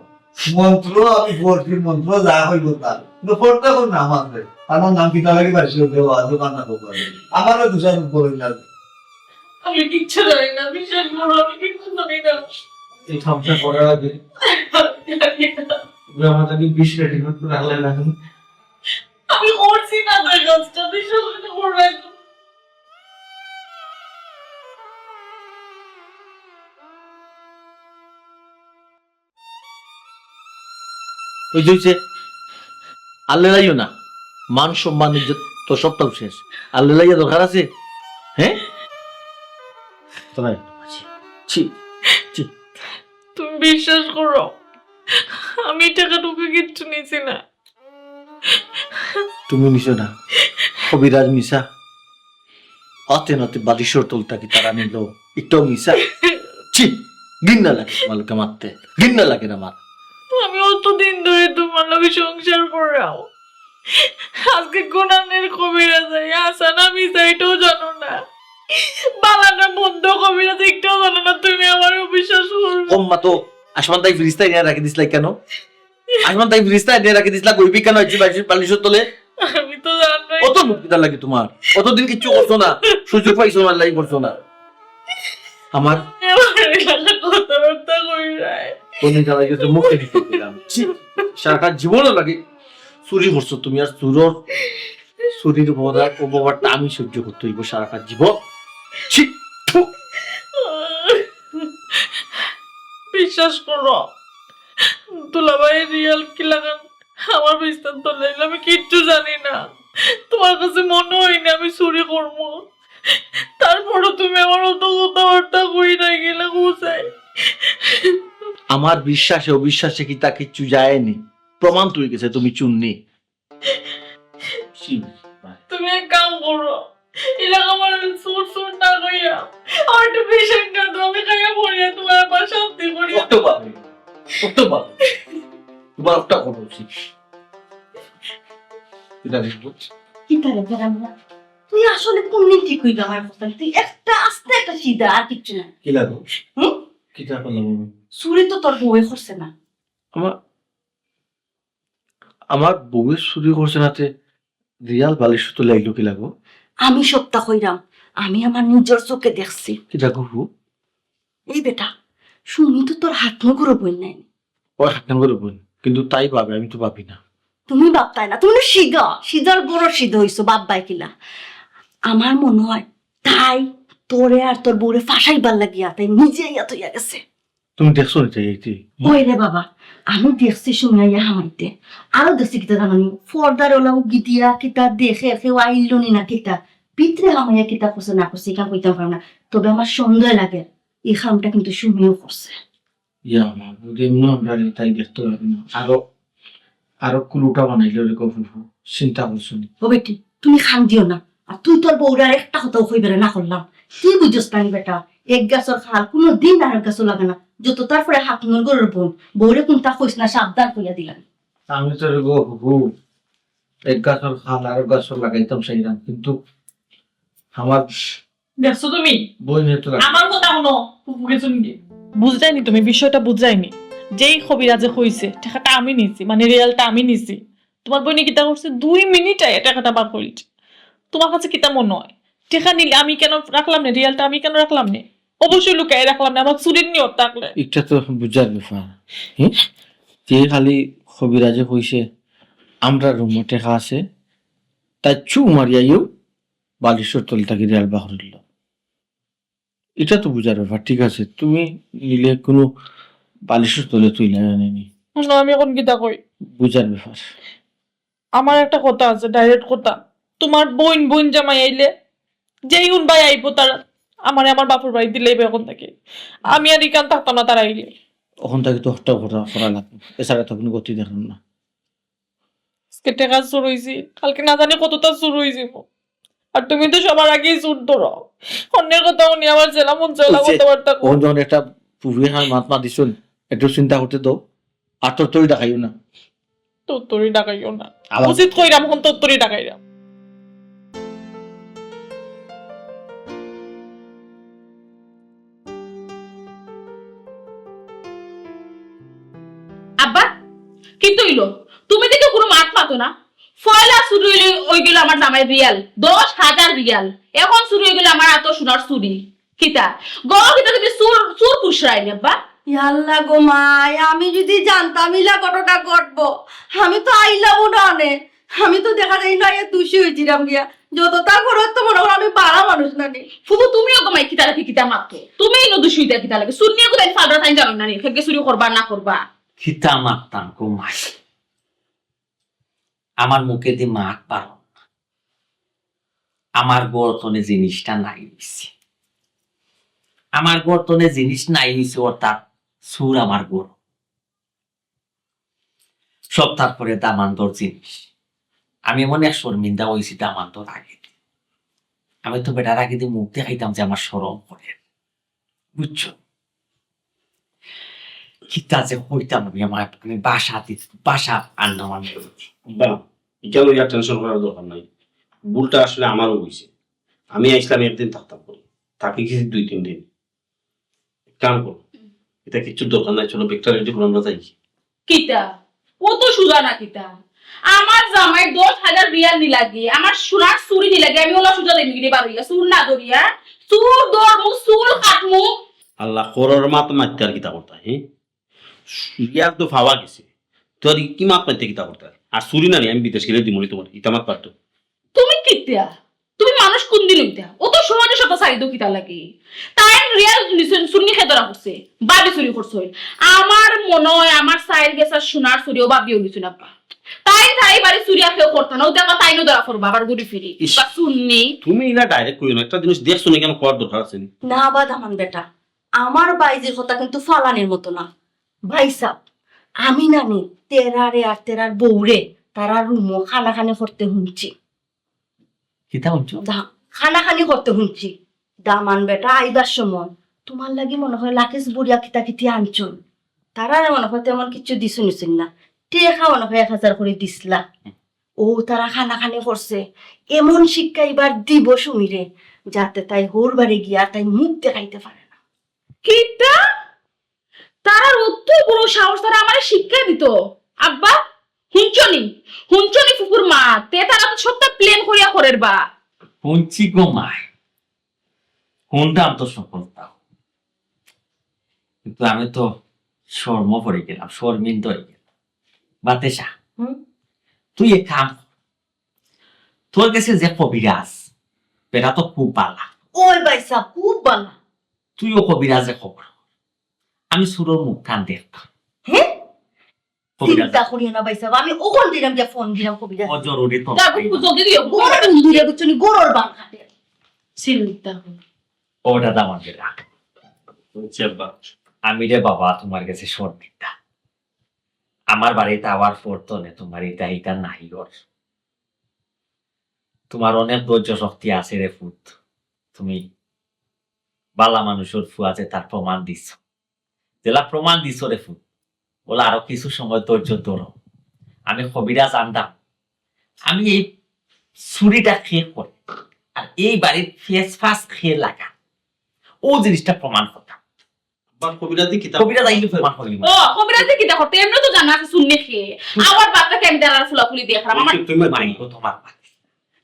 মন্ত্র আমি পড়ছি, মন্ত্র যা হইব তা। কিন্তু পড়তে কোন নাম আছে? আমার নাম কিতা লাগে পাইছি, ওকে বাবা, দোকান না করবো। আমারও দোষারোপ করুন না। আমি কিচ্ছু জানি না, বিশ্বাস করো, আমি কিচ্ছু জানি না। এই কামটা করার আগে জানি না। তুমি আমাদেরকে বিষ রেডি করে রাখলে না কেন? আমি করছি না তো এই কাজটা, বিশ্বাস করো না। ওই যে, ওই যে, আর লেলাইও না। মান সম্মান ইজ্জত তো সবটাও শেষ। আর লেলাইয়া দরকার আছে? হ্যাঁ? ছি, ছি। তুমি বিশ্বাস করো, আমি টাকা টুকা কিচ্ছু নিছি না। তুমি নিছো না? কবিরাজ মিছা। অতে নতে বালিশর তল থাকি তারা নিল। ইটাও মিছা। ছি, ঘিন্না লাগে তোমার লোকে মারতে। ঘিন্না লাগে না আমার। আমি অতদিন ধরে তোমার লগে সংসার করাও। আজকে কোনানের কবিরাজ আই, হাছা না মিছা এটাও জানো না। বালা না মন্দ কবিরাজ একটাও জানো না, তুমি আমারে অবিশ্বাস করো। কম মা তো, আসমান তাই ফিরিস্তা এনে রাখি দিছলাই কেন? আসমান তাই ফিরিস্তা এনে রাখি দিছলা, গইবি কেন? বালিশর তলে। আমি তো জানি না। অত মুখ কিতা লাগে তোমার? অতদিন কিচ্ছু করছো না, সুযোগ পাইছো না, লাই করছো না। আমার কথাবার্তা কই যায়। কোন জ্বালায় গেছে, মুখে দিতে দিলাম। ছি, সারাটা জীবনও লাগে চুরি করছো তুমি, আর চুরর চুরির অপবাদটা আমি সহ্য করতে হইব সারাটা জীবন। ছি, থু। বিশ্বাস করো, দুলাভাই রিয়াল কি লাগান আমার বিস্তার তো নেই, আমি কিচ্ছু জানি না। তোমার কাছে মনে হয়নি আমি চুরি করবো, তারপরও তুমি আমার অত কথাবার্তা কই নাই গেলে কোথায়? আমার বিশ্বাসে অবিশ্বাসে কিতা কিচ্ছু যায়নি, প্রমাণ তো হয়ে গেছে তুমি চুন্নি। তুমি এক কাম করো, এলাকা আমার সুর সুর না কইয়া আমার একটু বেশি একটা দাও, আমি খাইয়া পড়িয়া তোমার আবার শান্তি করি। অত পাবে, অত পাবে। তোমার একটা করা উচিত। এটা দেখবো। কিতা রে, বেড়া মুড়া? তুই আসলে কোন দিন ঠিক হইবে আমার কথা? তুই একটা আস্তে একটা সিধা, আর কিচ্ছু না। কি লাগো? হুম? কিতা করলাম আমি? চুরি তো তোর বউয়ে করছে না। আমার, আমার বউয়ে চুরি করছে না তে রিয়াল বালিশ তো লাইলো কি লাগো? আমি সবটা কইরাম, আমি আমার নিজের চোখে দেখছি। কিতা গো? এই বেটা, সুমি তো তোর হাত নগরো বইন নাই। ওই হাত নগরো বইন, কিন্তু তাই ভাবে, আমি তো ভাবি না। তুমি ভাবতায় না, তুমি না সিধা, সিধার বড় সিধা হইছো, বাপ ভাই কিলা। আমার মনে হয় তাই তোরে আর তোর বউরে ফাঁসাইবার লাগিয়া তাই নিজে আইয়া তৈয়া গেছে। তুমি দেখছো নি তাই এইটি? ওই রে বাবা, আমি দেখছি সুমি আইয়া হামাইতে। আরো দেখছি কিতা জানো নি? পর্দার ওলা উগি দিয়া কিতা দেখে, কেউ আইলো নি না কিতা। ভিতরে হামাইয়া কিতা করছে না করছে, ইখান কইতাম পারো না। তবে আমার সন্দেহ লাগে। এই কামটা কিন্তু সুমিও করছে। ইয়া মাবুদ, এমনে আমরা তাই দেখতে পারি না। আরো, আরো কুলুটা বানাইলে রে গো ফুফু, চিন্তা করছো নি? ও বেটি, তুমি কান দিও না। আর তুই তোর বউরে আর একটা কথাও কইবে না করলাম। তুই বুঝছ না নি বেটা, এক গাছর খাল কোনো দিন আর এক গাছও লাগে না। যত তারপরে হাত নর গরুর বোন, বউরে কোনটা কইস না, সাবধান কইয়া দিলাম। আমি তো রে গো ফুফু, এক গাছর খাল আর এক গাছর লাগাইতাম চাইলাম, কিন্তু আমার দেখছো তুমি? বইনে তো আমার কথা হুনো, ফুফু গেছইন গি। বুঝরায় নি তুমি, বিষয়টা বুঝরায় নি। যেই কবিরাজে কইছে, টেকাটা আমি নিছি, মানে রিয়ালটা আমি নিছি। তুমার বইনে কিতা করছে, দুই মিনিট আইয়া টেকাটা বার করিলছে। তুমার কাছে কিতা মনো অয়? টেকা নিলে আমি কেনে রাখলাম নে, রিয়ালটা আমি কেনে রাখলাম নে? অবশ্যই লুকাইয়া রাখলাম নে, আমার চুরির নিয়ত থাকলে। ইটা তো বুঝার ব্যাপার। হুম? যে খালি কবিরাজে কইছে, আমরার রুমো টেকা আছে, তাই ছু মারিয়াইও বালিশর তল থাকি রিয়াল বার করিল। ইটা তো বুঝার ব্যাপার, ঠিক আছে? তুমি নিলে কোনো বালিশর তলে তুই না জানি নি। হুনো, আমি এখন কিতা কই? বুঝার ব্যাপার। আমার একটা কথা আছে, direct কথা। তুমার বইন, বইন জামাই আইলে, যেই হুন ভাই আইবো তার, আমারে আমার বাপর বাড়ি দিলাইবা এখন থাকি। আমি আর ইখান থাকতাম না তারা আইলে। এখন থাকি তো হঠাৎ করা, করা লাগবো, এছাড়া তো কোনো গতি দেখলাম না। আজকে টেকা চুর অইছে, কালকে না জানি কতটা চুর অইযিবো। আর তুমি তো সবার আগেই চুর ধরো। অন্যের কথা হুনি আমার জেলা মন চায় না কথাবার্তা কই। অখন যখন একটা পুরুষে আমার মাত মাতিছইন, একটু চিন্তা করতে দাও। আর তরতরি ডাকাইও না। তরতরি ডাকাইও না। আবার উচিত কইরাম, অখন তরতরি ডাকাইরাম। আব্বা, কিতা অইলো? তুমি দেখি কোনো মাত মাতো না। পয়লা চুরি অইলো, অইগেলো আমার জামাইর রিয়াল, দশ হাজার রিয়াল। এখন চুরি অইগেলো আমার আতো সোনার চুরি। কিতা? গো, কিতা তুমি চুর, চুর পুষরায় নি, আব্বা? ইয়াল্লা গো মাই, আমি যদি জানতাম ইলা ঘটনা ঘটবো, আমি তো আইলামও না অনে। আমি তো দেখা যায় না, এ দুষী অইছিলাম গিয়া। যততা করো তো মনে করো আমি বালা মানুষ না নি। ফুফু, তুমিও গো মাই কিতা লাগি কিতা মাতো? তুমি ইনো দুষী অইতা কিতা লাগি? চুন্নিয়ে কোথায় ফালরা তাইন জানো না নি? খেগে চুরি করবা না করবা? কিতা মাততাম গো মাই? আমার মুখেদি মাত বার অয় না। আমার ঘর তনে জিনিসটা নাই অইছে। আমার ঘর তনে জিনিস নাই অইছে, অর্থাৎ চুর আমার ঘর। সব তারপরে দামান্দর জিনিস। আমি এমন এক শর্মিন্দা অইছি দামান্দর আগে। আমি তো বেটার আগেদি মুখ দেখাইতাম যে আমার শরম করে। বুঝছো? কিতা যে কইতাম আমি, আমার, আমি বাসা দি-, বাসা আনলাম আমি। বা, ইটা লইয়া tension করার দরকার নাই। ভুলটা আসলে আমারও অইছে। আমি আইছলাম একদিন থাকতাম করি, থাকি গেছি দুই তিন দিন। কাম করো, ইটা কিচ্ছুর দরকার নাই। চলো, ব্যাগটা ready করো, আমরা যাই। কিতা? অত সুজা না কিতা? আমার জামাই দশ হাজার রিয়াল নিলাগি, আমার সোনার চুরি নিলাগি, আমি অলা সুজা দেইমু নি বারইয়া, চুল না ধরিয়া, চুল ধরমু, চুল কাটমু। আল্লাহ, করর মাত মাততে আর কিতা করতা, হে? রিয়াল তো পাওয়া গেছে, তো আর কি মাত মাততে কিতা করতা? আর চুরি না নি, আমি বিদেশ গেলে দিমু নি তোমার, ইটা মাত পারতো। তুমি কিতা? তুমি মানুষ কোন দিন অইতা? অত সহজে সব ছাড়ি দেও কিতা লাগি? তাইন রিয়াল নিছইন, চুন্নি কে ধরা পড়ছে, ভাবি চুরি করছইন। আমার মনো অয় আমার চাইর গেছার সোনার চুরিও ভাবিও নিছইন আব্বা। তাইন তাই বাড়ি চুরি আর কেউ করতা না, অউ দেখো তাইনও ধরা পড়বা আবার ঘুরি ফিরি। ইস, বা চুন্নি। তুমি ইলা direct কইও না, একটা জিনিস দেখছো না কেন কওয়ার দরকার আছে নি? না বা দামান বেটা, আমার বাইজির কথা কিন্তু ফালানির মতো না। ভাইসাব, আমি না নি তেরারে আর তেরার বউরে তারার রুমো কানাকানি করতে হুনছি। কিতা হুনছো? দা-, কানাকানি করতে হুনছি। দামান বেটা আইবার সময় তুমার লাগি মনো অয় লাকিস বুড়িয়া কিতা কিতি আনছইন। তারারে মনো অয় তেমন কিচ্ছু দিছইন নিছইন না। টেকা মনো অয় এক হাজার করি দিছলা। অউ তারা কানাকানি করছে। এমন শিক্ষা ইবার দিবো সুমিরে, যাতে তাই হউর বাড়ি গিয়া তাই মুখ দেখাইতে পারে না। কিতা? তারার অত বড় সাহস, তারা আমারে শিক্ষা দিতো। আব্বা, হুনছো নি? হুনছো নি ফুফুর মা? তে তারা তো সবটা plan করিয়া করের বা। হুনছি গো মাই। হুনতাম তো সকলতা। কিন্তু আমি তো শরমো পড়ি গেলাম, শরমিন্দা অই গেলাম। বাতেশা, হুম? তুই এক কাম কর। তোর গেছে যে কবিরাজ, বেটা তো খুব বালা। ওই ভাইসাব, খুব বালা। তুইও কবিরাজে খবর। আমি চুরর মুখ কান দেখতাম। হে? কবিরাজ। চিন্তা করিও না ভাইসাব, আমি অখন দিরাম গিয়া ফোন দিরাম কবিরাজ। ও জরুরি তো। তা বুঝছো, জলদি দিও। গরুর মুন্দিরে বুঝছো নি, গরুর বান কাটে। চিন্তা করো। ও দাদা, আমার বেটা। বুঝছি আব্বা। আমি রে বাবা, তুমার গেছে শর্ত দিতা। আমার বাড়িত আওয়ার পর তনে তুমার ইটা ইটা নাই ঘর। তুমার অনেক ধৈর্য শক্তি আছে রে পুত। তুমি বালা মানুষর ফুয়া যে তার প্রমাণ দিছো। যেলা প্রমাণ দিছো রে পুত, অলা আরো কিছু সময় ধৈর্য ধরো। আমি কবিরাজ আনতাম, আমি এই চুরিটা কে করে, আর এই বাড়ির ফেস ফাস কে লাগা, অউ জিনিসটা প্রমাণ করতাম। আব্বা, কবিরাজি কিতা? কবিরাজ আইলে প্রমাণ করিব। ও, কবিরাজি কিতা করতে? এমনে তো জানা আছে চুর নি কে। আমার বাপরে আমি দাঁড়ার ফুলাফুলি দিয়া খারাপ। আমার তুমি মাই গো, তুমার বাপ।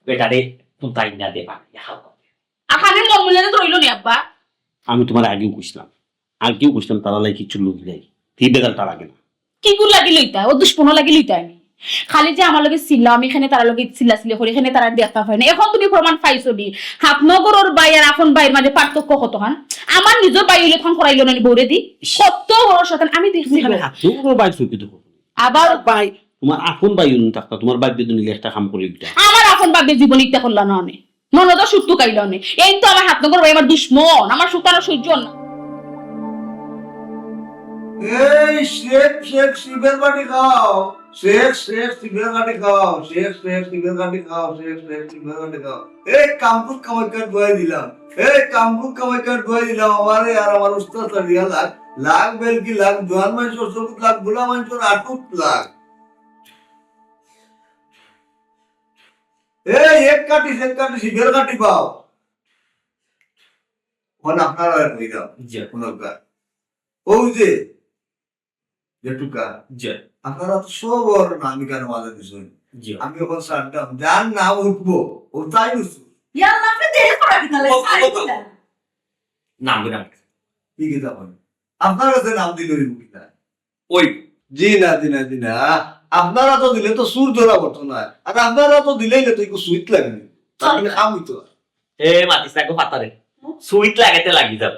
বেটারে, তুমি তাই না দেবা, ইয়া খাও। আর খালি মন মিলাতে তো রইল নি আব্বা। আমি তুমার আগেও কইছিলাম, আগেও কইছিলাম, তারা লাই কিছু লোক নাই, এই বেজালটা লাগে না। কি গুণ লাগি লইতা? ও দুশমন লাগি লইতা আমি। খালি যে আমার লগে চিল্লাও, আমি এখানে তারার লগে চিল্লাচিল্লি করি, এখানে তারা দেখা পাই না। এখন তুমি প্রমাণ পাইছো নি? হাতনগরর ভাই আর আপন ভাইর মাঝে পার্থক্য কতখান? আমার নিজর ভাই অইলে ফোন করাইল না নি বউরে দি? কত বড় শয়তান, আমি দেখছি গো। হাতনগরর ভাই চোখে দেখো। আবার ভাই, তুমার আপন ভাই অইলে থাকতা, তুমার ভাই যদি নিলে একটা কাম করি দিতা। আমার আপন ভাই জীবনে ইটা করলা না অনে। ননদও সুখ টুকাইল অনে। এই তো আমার হাতনগর ভাই আমার দুশমন, আমার সুখ তারা সহ্য না। এই শেখ, শেখ শিবের বাটি খাও, শেখ, শেখ শিবের বাটি খাও, শেখ, শেখ শিবের বাটি খাও, শেখ, শেখ শিবের বাটি খাও। এই কামরূপ কামাখ্যার দোয়াই দিলাম, এই কামরূপ কামাখ্যার দোয়াই দিলাম, আমারে আর আমার উস্তাদ সারিয়া লাগ, লাগ বেলকি লাগ, জোয়ান মানুষর সবুত লাগ, বুড়া মানুষর আটুত লাগ। এই এক কাটি, এক কাটি, শিবের কাটি পাও। এখন আপনারা কই দাও? জি। কোন কাজ? ও যে, জেঠুকা। জি। আপনারা তো সব ওর নাম এখানে মাঝে দিছেন। জি। আমি এখন সারতাম, যার নাম উঠবো, ও তাই উঠবো। ইয়া আল্লাহ, আপনি দেরি করা কিতা লাগে? ও, ও, ও। নাম দিলাম। কি কিতা বলেন? আপনার কাছে নাম দিলে হইব কিনা? ওই। জি না, জি না, জি না। আপনারা তো দিলে তো চুর ধরা পড়তো না। আর আপনারা তো দিলেই না তো একটু সুইট লাগে না। তাহলে কাম হইতো না। এ, মাতিস না গো ফাতারে। সুইট লাগাইতে লাগি যাও।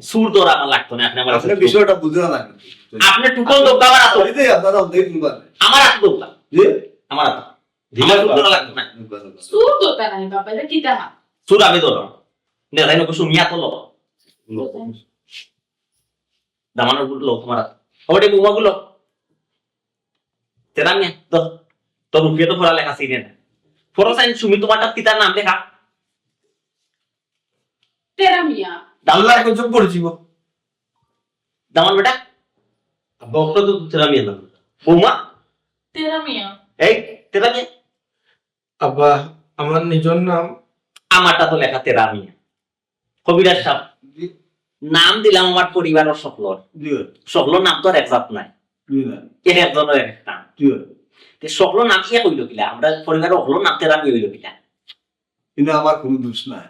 চুর ধরা আমার লাগতো না, আপনি আমার আপনি কাছে বিষয়টা বুঝে না লাগে। আপনি টুকন দোকা আমার আতো। এই যে আপনারা অনেক নিবা। আমার আতো দোকা। জি? আমার আতো। আমার চুর ধরা লাগতো না। চুর ধরতা নাই বাবা, এটা কিতা? চুর আমি ধরো। না, তাই না, শুনিয়া তো লো। দামানর গুলো লো, তোমার হাত। ওটা বৌমা গুলো। তেরা মিয়া, তো, তোর মুখে তো পড়া লেখা চিনে না। পড়ো সাইন সুমি, তোমার তাত কিতার নাম লেখা? তেরা মিয়া। দাম আল্লাহ এখন চুপ করেছি গো। দামান বেটা? আব্বা, ওটা তো তেরা মিয়া নাম। বৌমা? তেরা মিয়া। এই, তেরা মিয়া। আব্বা, আমার নিজর নাম। আমারটা তো লেখা তেরা মিয়া। কবিরাজ সাহেব, জি। নাম দিলাম আমার পরিবারর সকলর। জি। সকলর নাম তো আর এক জাত নাই। জি না। এক একজনর এক এক নাম। জি। তে সকলর নাম এক হইল কিলা? আমরা পরিবারর সকলর নাম তেরা মিয়া হইল কিলা? কিন্তু আমার কোনো দোষ নাই।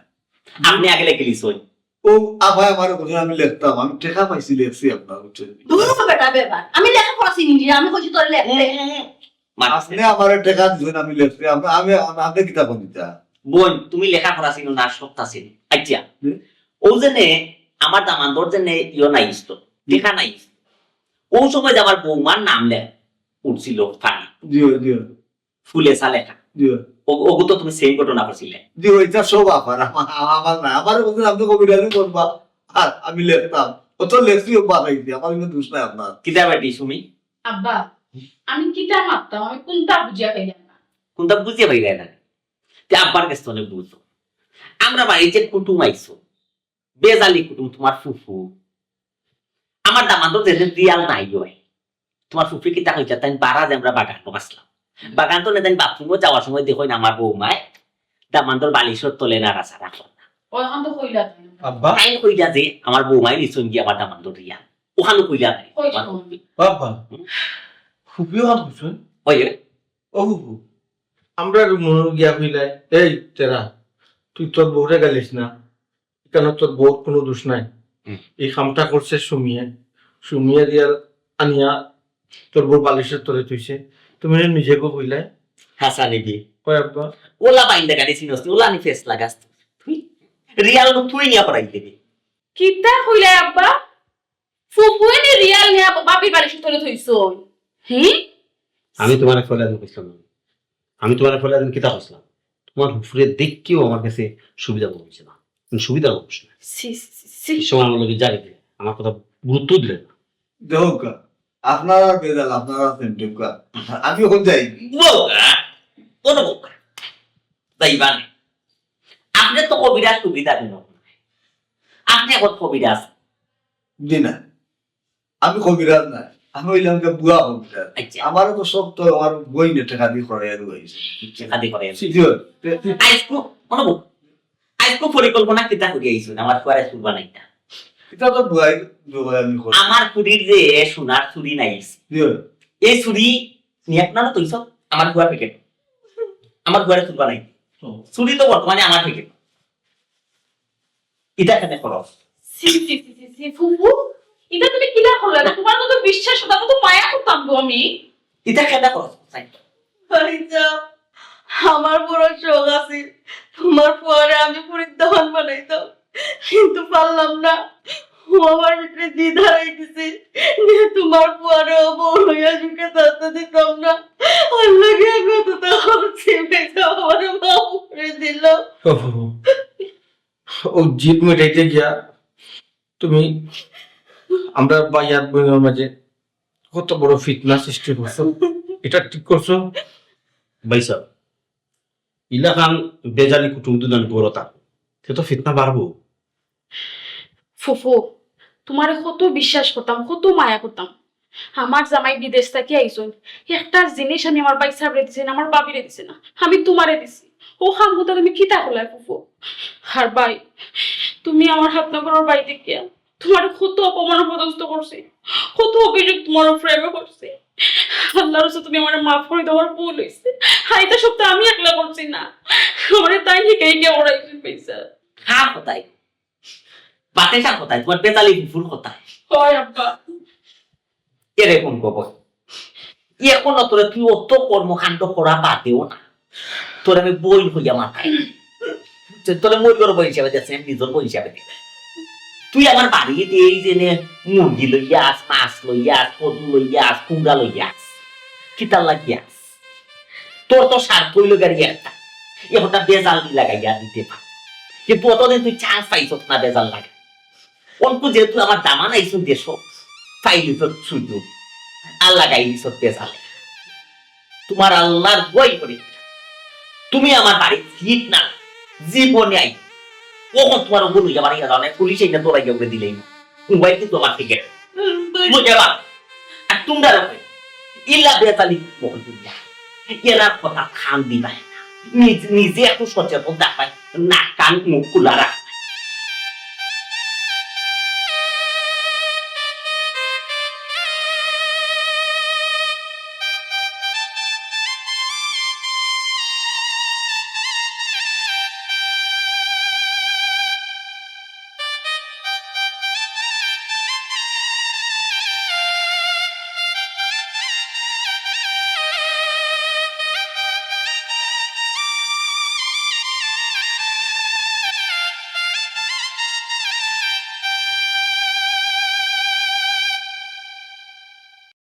আপনি আগে লেখে লিছইন। ও আভাই আমার কথা আমি লেখতাম, আমি টেকা পাইছি লেখছি আপনার, বুঝছেন? দূর তো বেটা ব্যাপার। আমি লেখাপড়া চিনি না, আমি কইছি তোর লেখতে। হুম, হুম, হুম। মারছে। আপনি আমারে টেকা দিছেন, আমি লেখছি। আপনি, আমি, আমি, আপনি কিতা কোন দিতা? বোন, তুমি লেখাপড়া চিনো না, সবটা চিনো। আচ্ছা, হুম? ও যে নে, আমার দামান্দর যে নে, ইয়ো নাই ইস্তো, হুম। লেখা নাই ইস্তো। ও সময় যে আমার বৌমার নাম লে উঠছিল পানি। জি, জি। ফুলে সা লেখা। জি। ও, ওগু তো তুমি সেম ঘটনা করছিলে। জি, ওইটা সব আবার আমার, আমার না। আমার বলতে আপনি কবিরাজি করবা, আর আমি লেখতাম। ও তো লেখছি, ও বানাইছি। আমার কিন্তু দোষ নাই আপনার। কিতা বেটি সুমি? আব্বা, আমি কিতা মারতাম? আমি কোনটা বুঝিয়া পাইলাম না। কোনটা বুঝিয়া পাইলাম না? তে আব্বার কাছ থেকে বুঝো। আমরা বাড়িত যে কুটুম আইছো, বেজালি কুটুম, তোমার ফুফু। আমার দামান্দর যেদিন রিয়াল নাই হয়, তোমার ফুফু কিতা কইছে, তাই বারা যে আমরা বাগানো আসলাম। বাগান তো না, তাই বাথরুমও যাওয়ার সময় দেখো না, আমার বৌমায় দামান্দর বালিশর তলে নাড়াচাড়া করে না। ওখান তো কইলা তাই। আব্বা? তাই কইলা যে আমার বৌমায় নিছইন গিয়া আমার দামান্দর রিয়াল। ওখানে কইলা নাই। কইছো। আব্বা, ফুফিও হাত কইছইন? ওই, ওই। ও ফুফু, আমরা মনে গিয়া কইলাই, "এই তেরা, তুই তোর বউরে গালিস না, এখানে তোর বউর কোনো দোষ নাই।" হুম। এই কামটা করছে সুমিয়ে, সুমিয়ে দিয়া আনিয়া তোর বউর বালিশর তলে থইছে। তুমি নিজে গো কইলাই। হাসানি দি। কয় আব্বা? ওলা বাইন্দা গাড়ি চিনস নি, ওলা নি ফেস লাগাস তুই। তুই রিয়াল গো তুই নিয়া পড়াই দিবি। কিতা কইলাই আব্বা? ফুফুয়ে নি রিয়াল নিয়া বাপের বালিশর তলে থইছইন? হি? আমি তোমারে ফয়লা দিন কইছিলাম না। আমি তোমারে ফয়লা দিন কিতা কইছিলাম? তোমার ফুফুরে দেখিও আমার কাছে সুবিধা মনে হইছে না। মানে সুবিধা মনে হইছে না। ছি, ছি, ছি, ছি। এই সময় আমার লগে জারি দিলে। আমার কথা গুরুত্ব দিলেন না। দেখুক্কা, আপনারা বেজাল, আপনারা সেন্টুক্কা, আমি অখন যাই। বউক্কা, কোনো বউক্কা, যাইবা না। আপনি তো কবিরাজ সুবিধা দিন, আপনি এখন কবিরাজ। জি না, আমি কবিরাজ না, আমি অইলাম গিয়া বুয়া কবিরাজ। আচ্ছা। আমারে তো সব তো আমার বইনে টেকা দি করাইয়া দিছে। টেকা দি করাইয়া দিছে। জি, জি। আইজকু, মনে বউ, আইজকু পরিকল্পনা কিতা করি আইছইন আমার ফুয়ারে সুর বানাইতা? ইটা তো বুয়াই, বুয়াই আমি করি। আমার ফুরির যে সোনার চুড়ি নাই, জি। এই চুড়ি নিয়া আপনারা তৈছ আমার ফুয়ার পকেট, আমার ফুয়ারে সুর বানাই। হুম। চুড়ি তো বর্তমানে আমার পকেট। ইটা কেনে খরচ? ছি, ছি, ছি, ছি, ছি, ফুফু, ইটা তুমি কিলা করলা? তোমার মতো বিশ্বাস, তোমার মতো মায়া করতাম গো আমি। ইটা কেনে খরচ? ভাইজান, আমার বড় শখ আছিল তোমার ফুয়ারে আমি ফুরির দামান বানাইতাম, কিন্তু পারলাম না। ও আমার ভিতরে জিদ হারাই দিছে যে তোমার ফুয়ারে ও বউ লইয়া সুখে থাকতে দিতাম না। আল্লাহ গিয়া কতটা করছি, ভাইজান, আমারে মাফ করি দিল। ওহো। ও জিদ মিটাইতে গিয়া তুমি আমরা ভাইয়াত বইনর মাঝে কত বড় ফিতনা সৃষ্টি করছো। এটা ঠিক করছো? ভাইসাব, ইলাখান বেজালি কুটুম দুদান ঘরো থাকো, তে তো ফিতনা বাড়বো। ফুফু, তোমারে কত বিশ্বাস করতাম, কত মায়া করতাম। আমার জামাই বিদেশ থাকি আইছইন, একটা জিনিস আমি আমার ভাইসাবরে দিছি না, আমার ভাবিরে দিছি না, আমি তোমারে দিছি। ও কাম করতে তুমি কিতা করলায় ফুফু? আর ভাই, তুমি আমার হাত না করার ভাই দেখিয়া তোমারে কত অপমান অপদস্থ করছি, কত অভিযোগ তোমার উপরে আমি করছি। আল্লাহর রাস্তে তুমি আমারে মাফ করি দেও, আমার ভুল অইছে। আর ইতা সব তো আমি একলা করছি না, আমারে তাই হিকাই হিকাই করাইছইন, ভাইসাব। কার কথায়? বাতেশার কথায়, তোমার বেতালি ফুফুর কথায়। হয় আব্বা। এরকম খবর। এখনো তোরে তুই অত কর্মকাণ্ড করা বাদেও না। তোর আমি বইন কইয়া মাথায়। তোরে মইর ঘরর বইন হিসাবে দেখছি, আমি নিজর বইন হিসাবে দেখি। তুই আমার বাড়িত এই যে নে মুরগি লইয়া আস, মাছ লইয়া আস, কদু লইয়া আস, কুমড়া লইয়া আস। কিতার লাগি আস? তোর তো স্বার্থ অইলো গাড়ি একটা। এখনটা বেজাল দি লাগাইয়া দিতে পার। কিন্তু অতদিন তুই chance পাইছস না বেজাল লাগা। অনকু যেহেতু আমার দামান আইছইন দেশো, পাইলি তো সুযোগ। আর লাগাই দিছস বেজাল। তোমার আল্লাহর দোয়াই করি। তুমি আমার বাড়িত ফিট না, জীবনে আই। কখন তোমার ওগুলো আমার ইয়া জানে, পুলিশ এনে তোরা গিয়ে দিলেই। মোবাইল কিন্তু আমার টিকিট। বুঝে বা? আর তোমরা রকম। ইলা বেতালি মোবাইল তুলিয়া। এরা কথা খান দিবায় না। নিজ-, নিজে একটু সচেতন দেখায়। নাক কান মুখ খোলা রাখ।